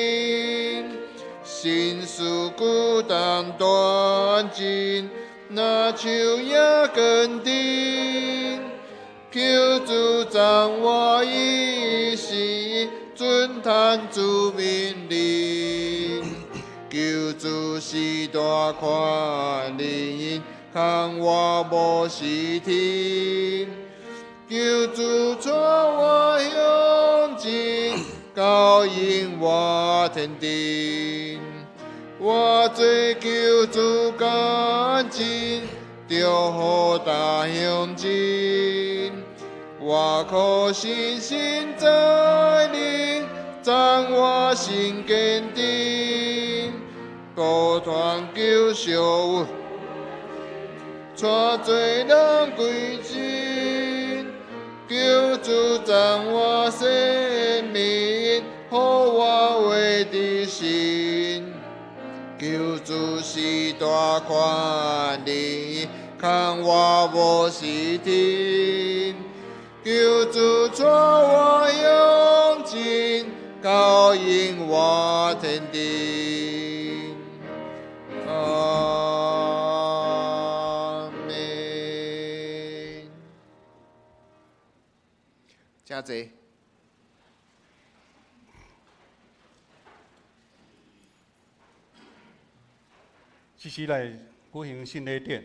心事孤单断尽，若树也坚定。求主赞我一生，准叹主命令。求主是大权能，看我无失停。求主带我向前，到永活天顶。我做求主感情，祝福大向前。我可信心在你，赞我心坚定。孤团救赎，带罪人归真。求主赞我生命，予我话得胜。求主是大权能，看我无失停。求主带我向前，到永活天顶。阿们。请坐。这时來舉行聖禮典，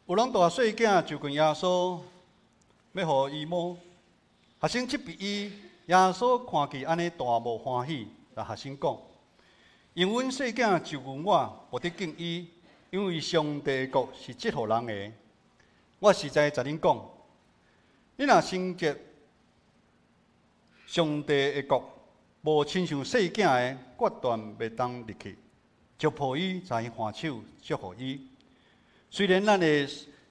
有人帶細囝就近耶穌，欲予伊摸。學生責備伊，耶穌看見按呢大無歡喜，共學生講：因阮細囝就近我，無得敬伊，因為上帝的國是這號人的。我實在共恁講，你若承接上帝的國，無親像細囝的，決斷袂當入去。就抱伊，在伊牽手，祝福伊。雖然咱的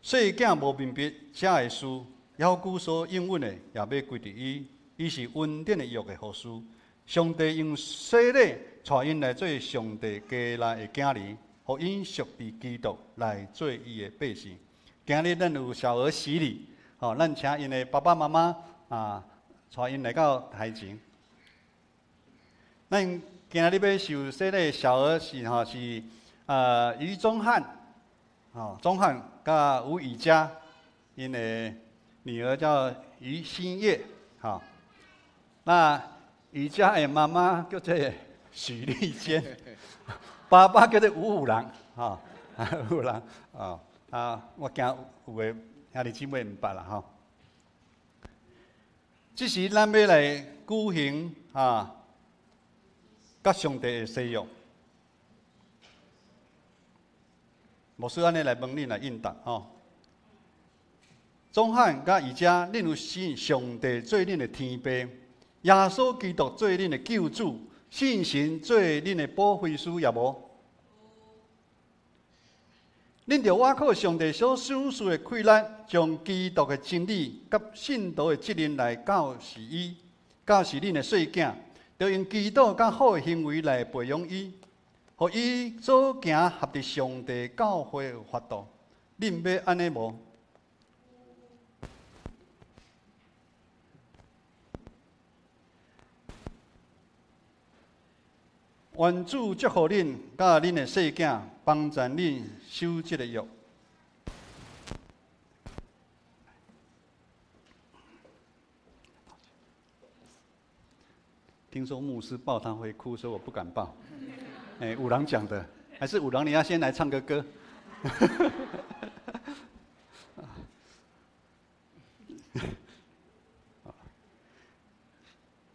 細囝無明白這个事，猶舊所應允的也欲歸佇伊。伊是恩典的約的服事。上帝用洗禮帶𪜶來做上帝家內的囝兒，予𪜶屬佇基督來做伊的百姓。今日咱有小兒洗禮，吼，咱請𪜶的爸爸媽媽啊，帶𪜶來到台前。咱今日欲受洗禮小兒是吼是余宗翰，吼宗翰佮吳以嘉，𪜶的女兒叫余新月，吼。那余家的媽媽叫做許麗娟，爸爸叫做吳五郎，吼，吳五郎，哦，啊，我驚有的兄弟姊妹毋捌啦，吼。這時咱欲來舉行啊，佮上帝的誓約。牧師按呢來問恁來應答吼。宗翰佮以嘉，恁有信上帝做恁的天父，耶穌基督做恁的救主，聖神做恁的保惠師，也無？恁著倚靠上帝所賞賜的氣力，將基督的真理佮信徒的責任來教示伊，教示恁的細囝，著用祈禱佮好的行為來培養伊，予伊所行合佇上帝教會的法度。恁欲按呢無？願主祝福恁，佮恁的細囝，幫助恁守這个約。聽說牧師抱他會哭，所以我不敢抱。欸，五郎講的，還是五郎你要先來唱個歌。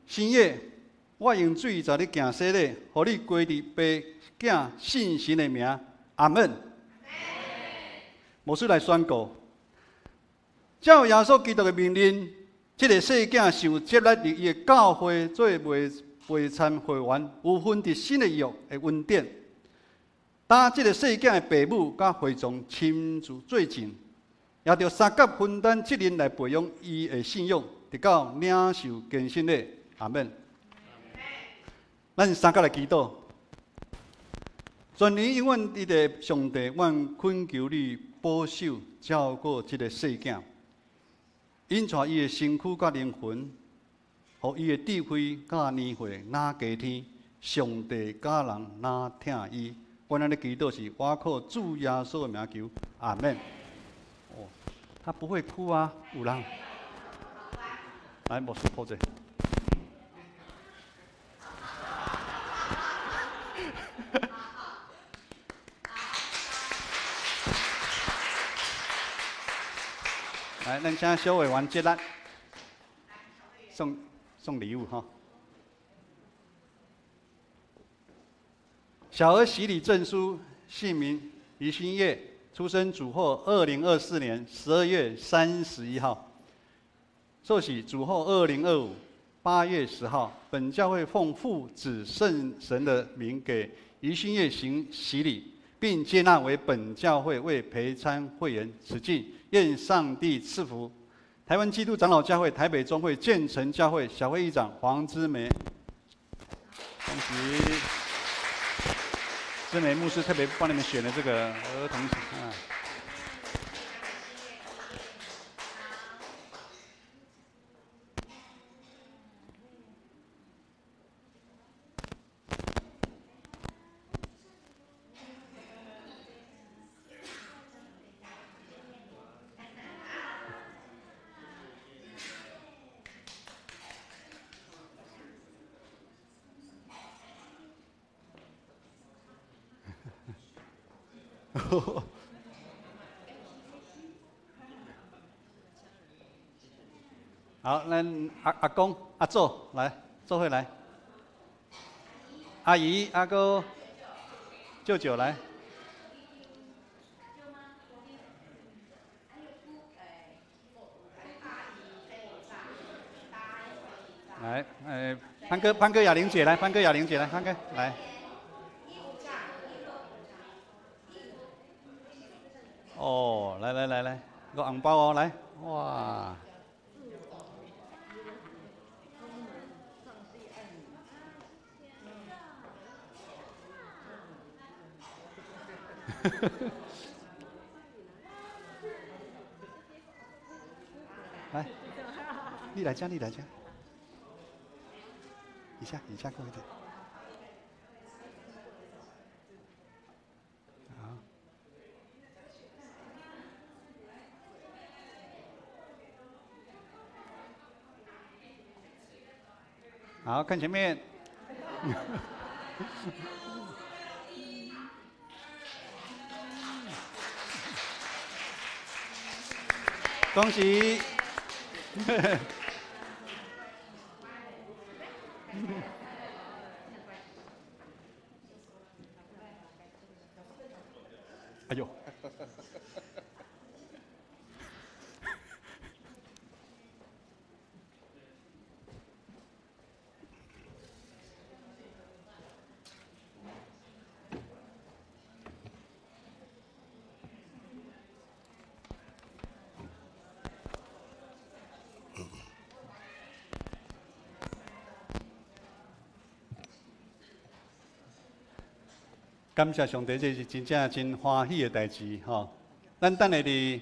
新月，我用水載你行洗禮，予你歸佇爸囝聖神的名，阿門。牧師來宣告，照耶穌基督的命令，這个細囝受接納佇伊的教會做袂袂參會員，有份佇新的約的恩典。當這个細囝的爸母佮會眾親自做證，也著相佮分擔責任來培養伊的信仰，直到領受堅信禮，阿門。咱相佮來祈禱，全能永遠佇的上帝，阮懇求你保守照顧這个細囝，引帶伊的身軀佮靈魂，予伊的智慧佮年歲若加添，上帝佮人若疼伊。阮按呢祈禱是倚靠主耶穌的名求，阿門。哦，他不會哭啊，有人。來，牧師抱者。來，咱請小委員接力，送送禮物哈。小兒洗禮證書，姓名余新月，出生主後2024年12月31號，受洗主後2025年8月10號。本教會奉父子聖神的名給余新月行洗禮，並接納為本教會為陪參會員。此敬，願上帝賜福。台灣基督長老教會台北中會建成教會小會議長黃之梅，恭喜！之梅牧師特別幫你們選了這個兒童啊。好，咱阿阿公、阿祖來，做伙來。阿姨、阿哥、舅舅來。潘哥，潘哥，雅玲姐來，潘哥，雅玲姐來，潘哥來。哦，來來來來，個紅包哦，來，哇！來，你來這，你來這，一下，一下過一點。好，看前面。恭喜！哎呦！感謝上帝，這是真正真歡喜的代誌吼。咱等下佇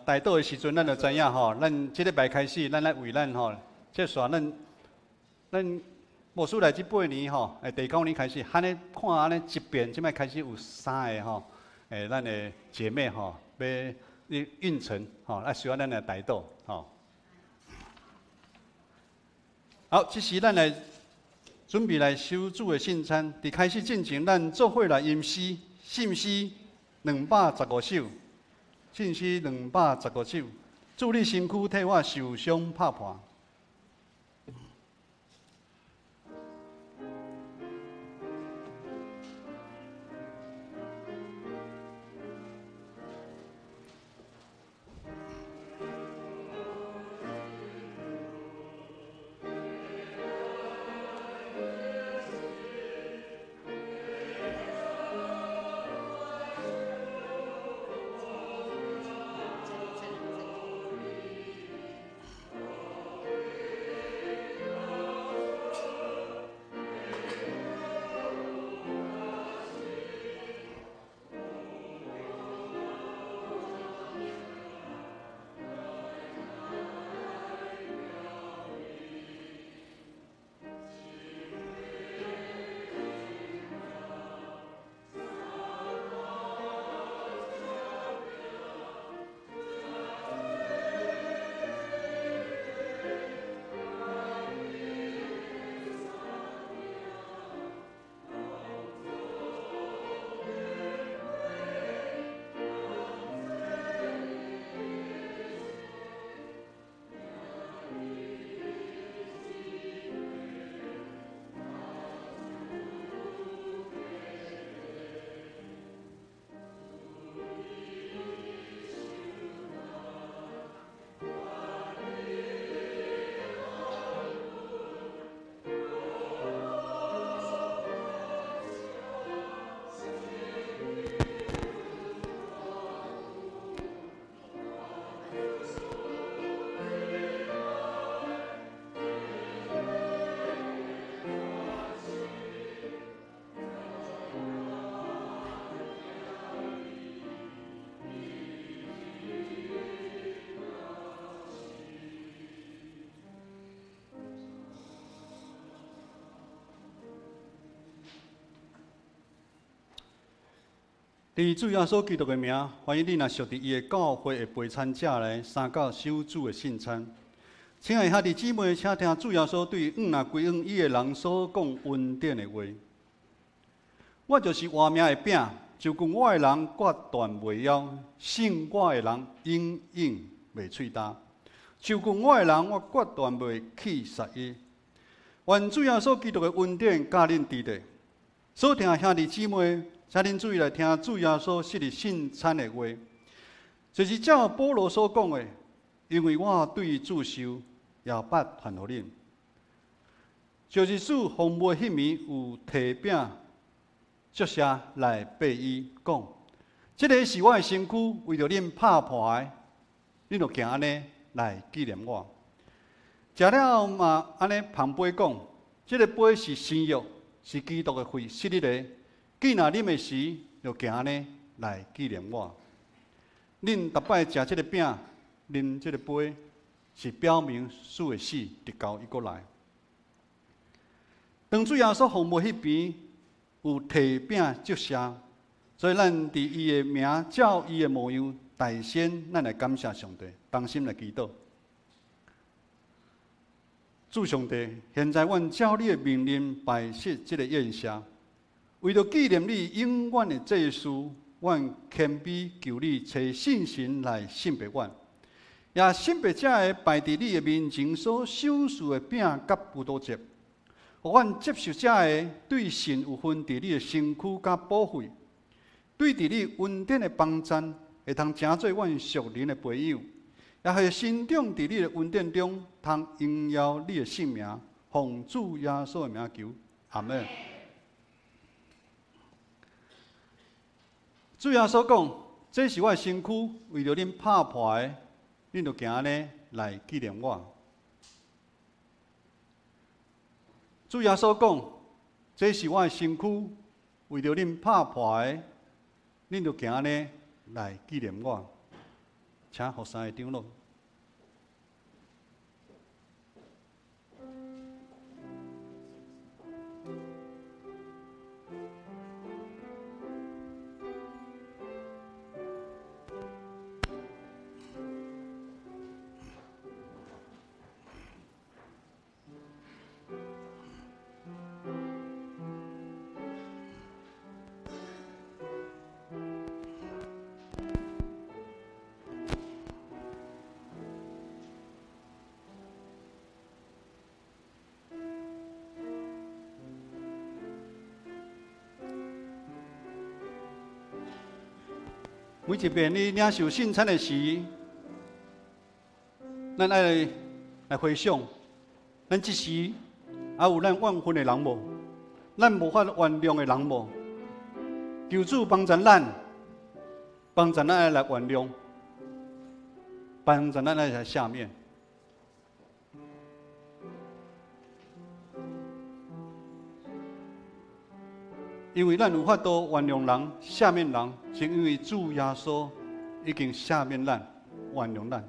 代禱的時陣，咱就知影吼。咱這禮拜開始，咱來為咱吼，這煞咱咱牧師來這八年吼，第九年開始，按呢看按呢一遍，這擺開始有三個吼，咱的姐妹吼，欲孕程吼，啊需要咱來代禱吼。好，這時咱來準備來守主的聖餐。佇開始進前，咱做伙來吟詩，信詩215首，信詩215首。主你身軀替我受傷拍破。佇主耶穌基督的名，歡迎你若屬佇伊的教會的陪餐者來相佮守主的聖餐。親愛兄弟姊妹，請聽主耶穌對向來歸向伊的人所講恩典的話。我就是活命的餅，就近我的人決斷袂枵，信我的人永遠袂喙焦。就近我的人，我決斷袂棄殺伊。願主耶穌基督的恩典佮恁佇咧。所聽兄弟姊妹，請恁注意來聽主耶穌昔日聖餐的話，就是照保羅所講的，因為我對主受，也捌傳予恁。就是主奉梅彼暝有提餅祝謝來擘伊講：這个是我的身軀，為著恁拍破的，恁著行按呢來紀念我。食了後嘛，按呢捧杯講：這个杯是新約，是基督的血設立的。既若啉的時，就行按呢來紀念我。恁逐擺食這个餅，啉這个杯，是表明主的死，直到伊閣來。當主耶穌奉梅彼暝有提餅祝謝，所以咱佇伊的名照伊的模樣，代先咱來感謝上帝，同心來祈禱。主上帝，現在阮照你的命令擺設這个宴席，為著紀念你永遠的祭司，阮謙卑求你揣聖神來聖別阮，也聖別這个擺佇你的面前所賞賜的餅佮葡萄汁。予阮接受這个對神有份佇你的身軀佮寶血，對佇你恩典的幫贊，會通成做阮屬靈的培養，也會成長佇你的恩典中，通榮耀你的聖名，奉主耶穌的名求，阿們。主耶穌講：這是我的身軀，為著恁拍破的，恁著行按呢來紀念我。主耶穌講：這是我的身軀，為著恁拍破的，恁著行按呢來紀念我。請予三个長老。每一遍你領受聖餐的時，咱愛來回想，咱這時還有咱怨恨的人無？咱無法原諒的人無？求主幫助咱，幫助咱愛來原諒，幫助咱愛來赦免。因為咱有法度原諒人、赦免人，是因為主耶穌已經赦免咱、原諒咱。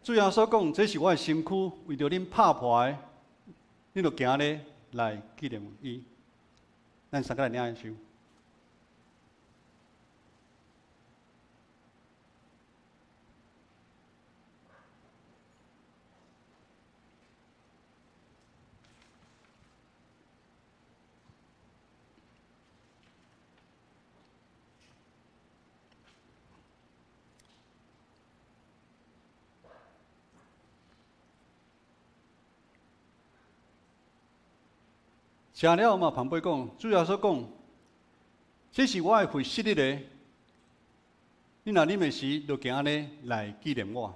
主耶穌講：這是我的身軀，為著恁拍破的，恁著行咧來紀念伊。咱三个來領受。食了嘛，捧杯講，主耶穌講，這是我的血設立的，你若啉的時，就行按呢來紀念我。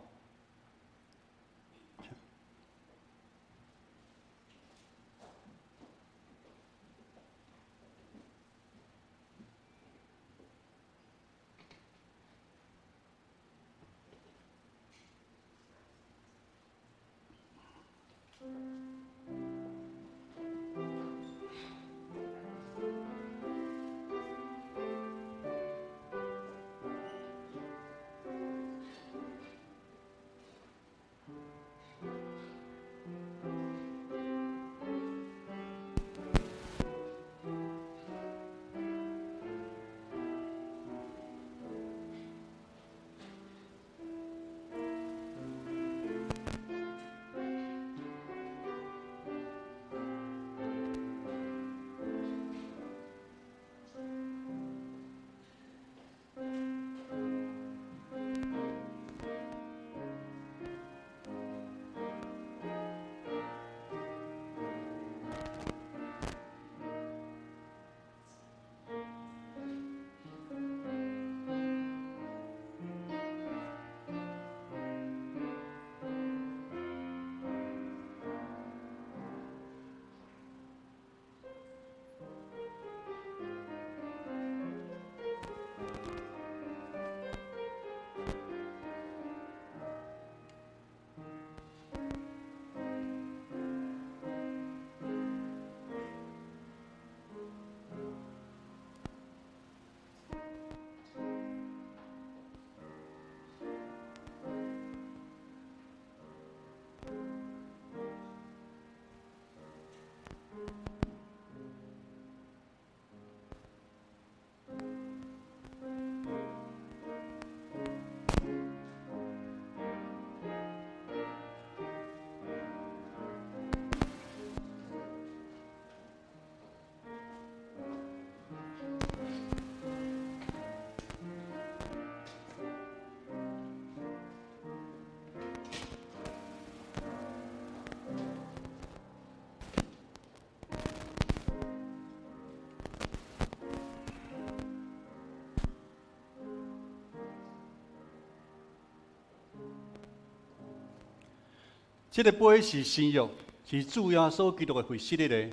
這个杯是新約，是主耶穌基督的血洗禮的。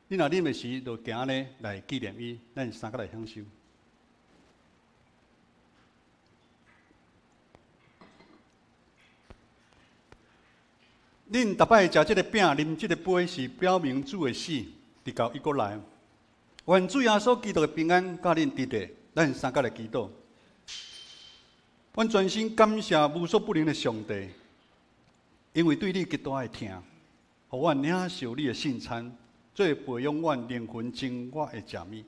你若啉的時，就行咧來紀念伊。咱三個來享受。恁逐擺食這个餅、啉這个杯，是表明主的死，直到伊閣來。願主耶穌基督的平安佮恁佇咧。咱三個來祈禱。阮全心感謝無所不能的上帝。因為對你極大的疼，予阮領受你的聖餐，做培養阮靈魂真我的食物，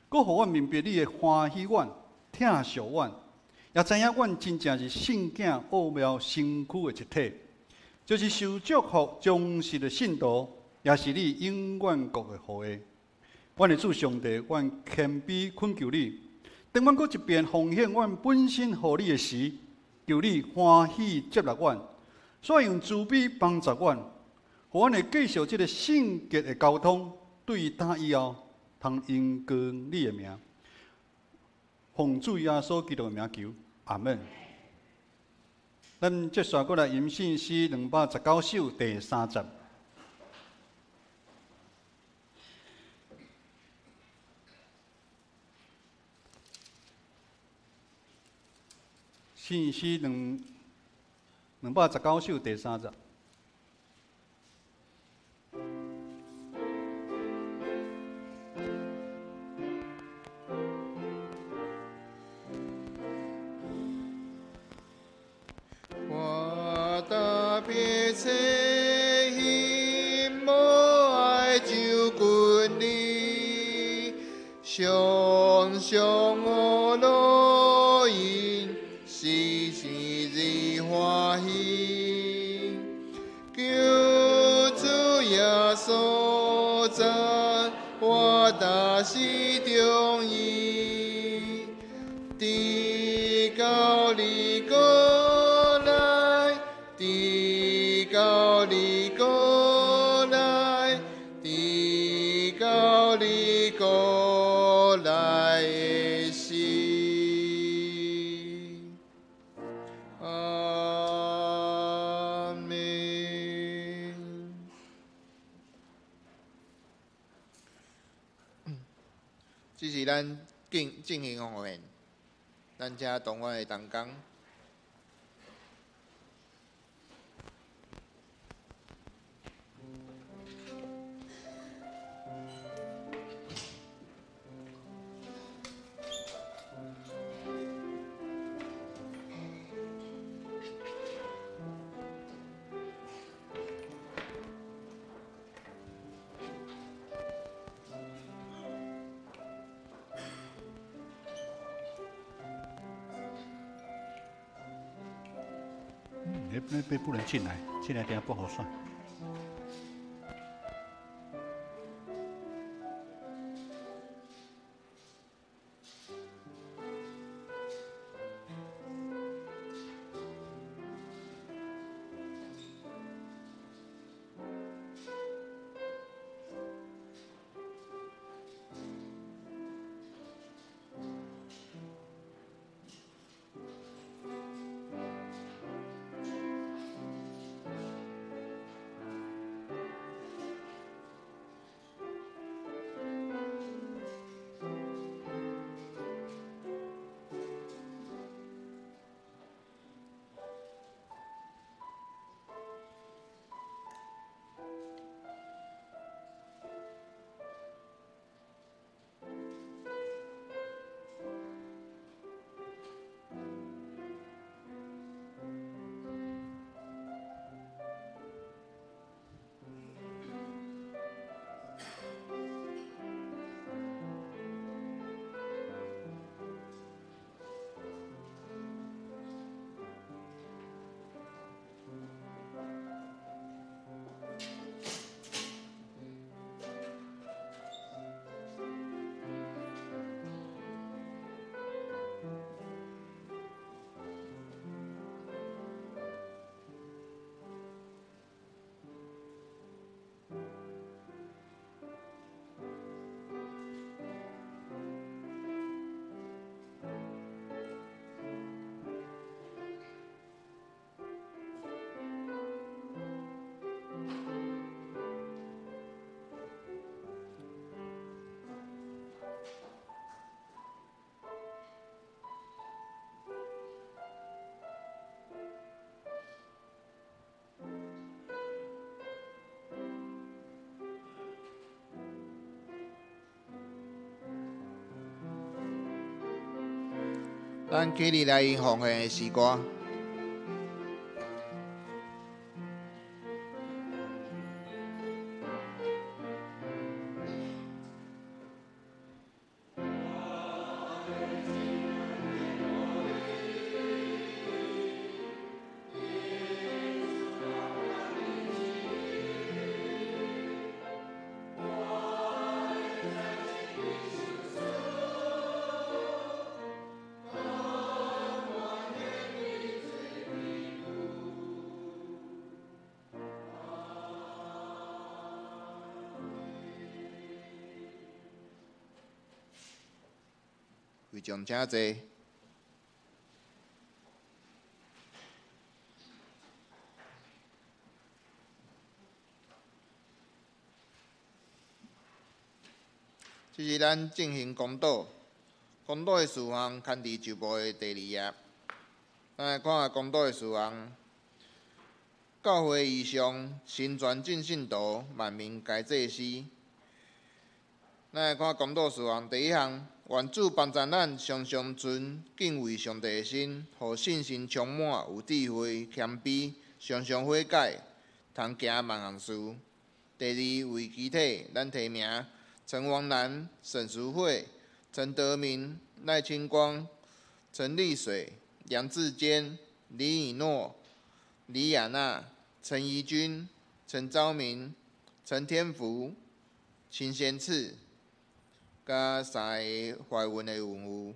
閣予阮明白你會歡喜阮、疼惜阮，也知影阮真正是聖囝奧妙身軀的一體，就是受祝福忠實的信徒，也是你永遠國的後裔。阮的主上帝，阮謙卑懇求你，當阮閣一遍奉獻阮本身予你的時，求你歡喜接納阮。煞用慈悲幫助阮，予阮會繼續這个聖潔的交通，對今以後，通榮光你的名。奉主耶穌基督的名求，阿門。咱接續過來吟聖詩219首第三節。聖詩219首第三節。我特別切心，無愛就近你，常常我樂意，時時日歡喜。求主耶穌讚，我大喜中意，直到你過來，直到你過來，直到你過來的時。阿們。這是咱進行奉獻，咱請同阮的同工。那边不能進來，進來等下不好算。咱起立來用奉獻的詩歌。會眾請坐。這是咱進行公禱，公禱的事項刊佇周報的第二頁。咱來看下公禱的事項。教會異象，成全眾信徒，萬民皆祭司。咱來看公禱事項第一項。願主幫助咱常常存敬畏上帝的心，予信心充滿，有智慧、謙卑，常常悔改，通行萬項事。第二，為肢體，咱提名陳王蘭、沈淑惠、陳德明、賴清光、陳麗水、楊志堅、李以諾、李亞娜、陳怡君、陳昭明、陳天福、秦賢賜。佮三个懷孕的孕婦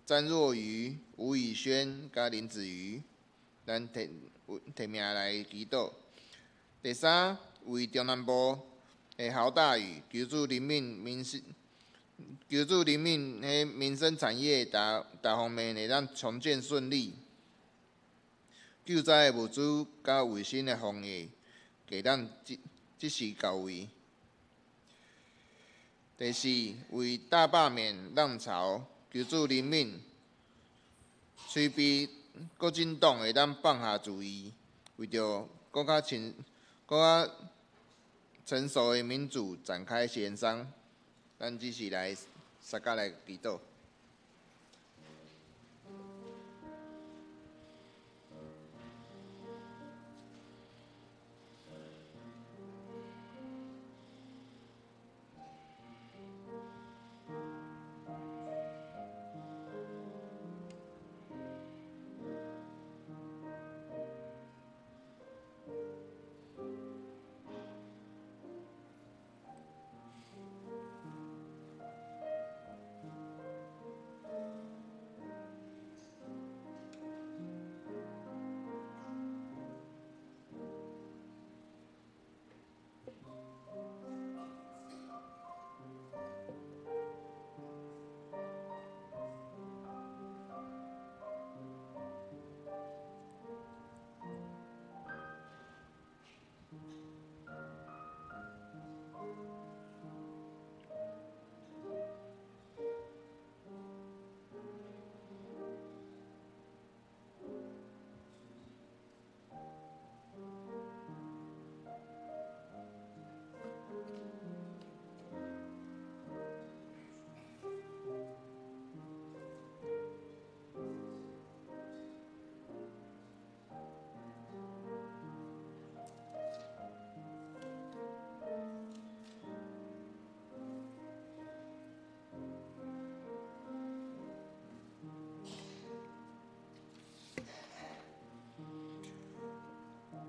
詹若瑜、吳以軒佮林子瑜，咱提提名來祈禱。第三，為中南部的豪大雨，求主憐憫民生，求主憐憫彼民生產業逐逐方面會當重建順利。救災的物資佮衛生的防疫，會當及及時到位。第四，為大罷免浪潮，求主憐憫，催逼國進黨會當放下主意，為著閣較成、閣較成熟的民主展開協商。咱只是來相共來祈禱。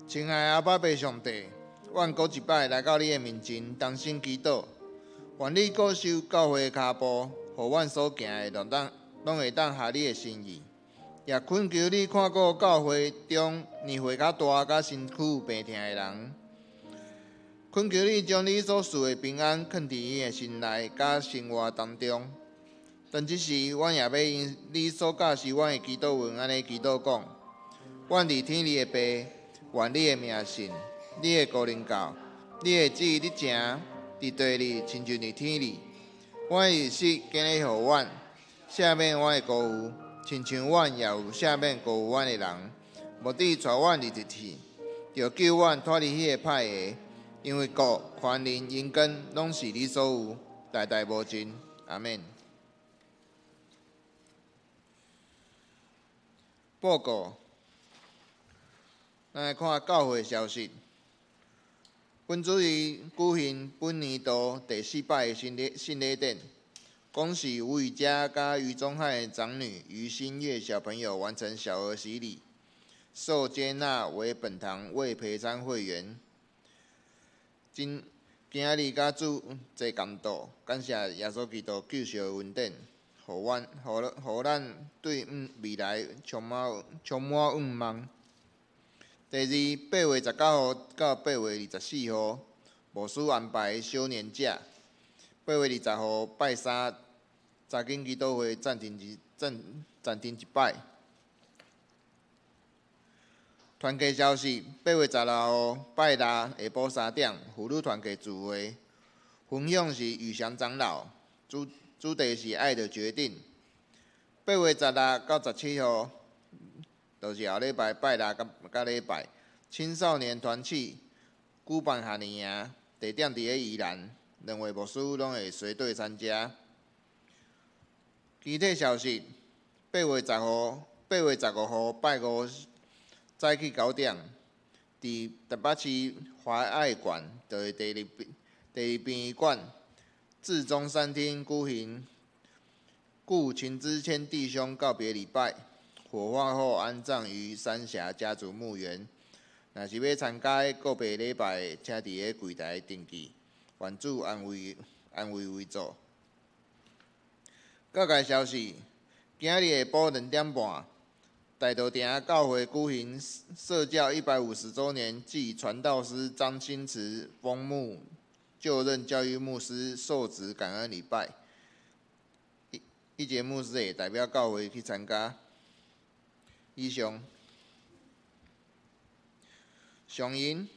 親愛的阿爸父上帝，阮閣一擺來到你的面前，同心祈禱，願你顧守教會的跤步，予阮所行的攏會當合你的心意。也懇求你看顧教會中年歲較大、佮身軀有病痛的人，懇求你將你所賜的平安囥佇伊的心內佮生活當中。當這時，阮也欲用你所教示阮的祈禱文，按呢祈禱講：阮佇天裡的父，願你的名聖，你的國臨到，你的旨意佇成，佇地裡親像佇天裡。阮的日食今日予阮，赦免阮的辜負，親像阮也有赦免辜負阮的人。無致帶阮入入去，著救阮脫離彼个歹的，因為國、權能、榮光，攏是你所有，代代無盡。阿們。報告，咱來看教會消息。本主日舉行本年度第四擺的聖禮聖禮典，恭喜吳宇嘉佮余宗漢的長女余新月小朋友完成小兒洗禮，受接納為本堂未培餐會員。今今仔日佮主坐共桌，感謝耶穌基督救贖的恩典，予阮、予咱對未來充滿盼望。第二，8月19號到8月24號，牧師安排小年假。8月20號拜三，查經祈禱會暫停一擺。團契消息：8月16號拜六下晡3點，婦女團契聚會，分享是宇翔長老，主題是愛的決定。8月16到17號，就是後禮拜拜六佮禮拜，青少年團契舉辦夏令營，地點佇咧宜蘭，兩位牧師攏會隨隊參加。其他消息：8月10號、8月15號拜五早起9點，佇台北市華愛館，就是第二殯儀館至中餐廳舉行故秦之謙弟兄告別禮拜，火化後安葬於三峽家族墓園。若是欲參加告別禮拜，請佇咧櫃台登記。願主安慰遺族。各界消息：今仔日下晡2點半，大道埕教會舉行設教150週年暨傳道師張新慈封牧就任教育牧師受職感恩禮拜。一節牧師會代表教會去參加。以上。上引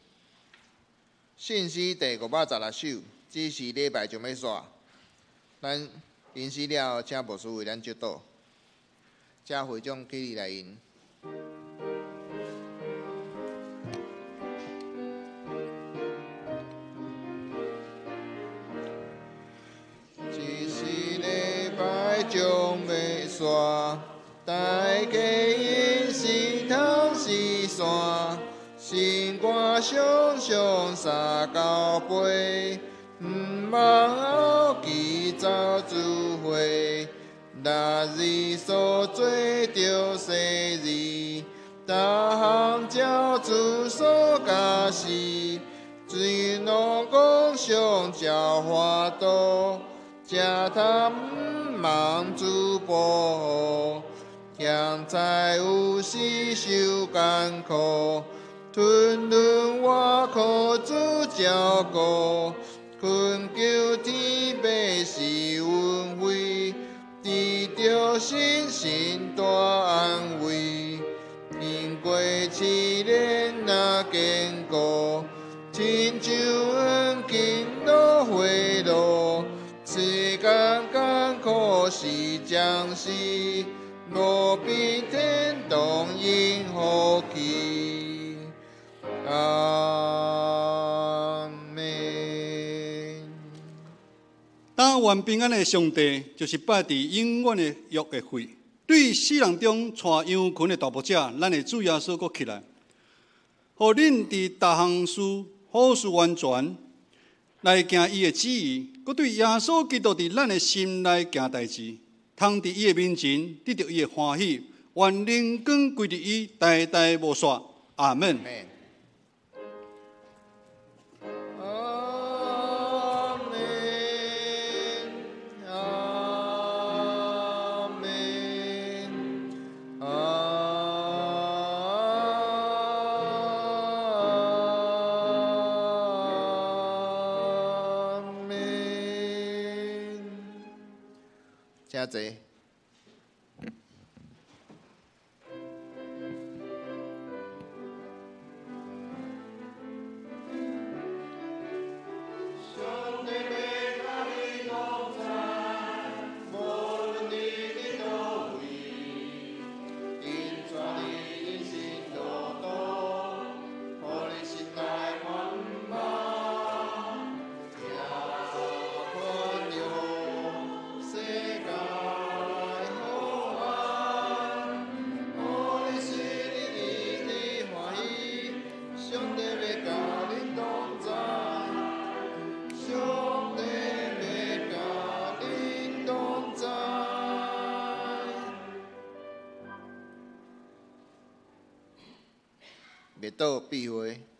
信息第516首，只是禮拜就欲煞。咱吟詩了後，請牧師為咱祝禱。請會長起立來吟。這是禮拜將欲煞，大家吟詩通詩山，心肝常常三交杯，毋茫後期走聚會。六日所做著生日，逐項照主所教示，水農工上教化道，食貪毋茫主保護，鹹菜有時受艱苦，吞忍我靠主照顧，懇求天父賜恩惠。得著信心大安慰，經過試煉若堅固，親像黃金落火爐，世間艱苦是暫時，無比天堂永福氣。阿們。但願平安的上帝，就是擺佇永遠的約的會，對死人中帶羊群的大牧者，咱的主耶穌閣起來，予恁佇逐項事好事完全來行伊的旨意，閣對耶穌基督佇咱的心內行代誌，通佇伊的面前得著伊的歡喜，願榮光歸佇伊，代代無煞。阿門。阿們，阿們，阿們。請坐。上帝欲佮你同在，無論你佇佗位，𪜶帶你人生路途，予你心內盼望。行困擾世間。倒避會。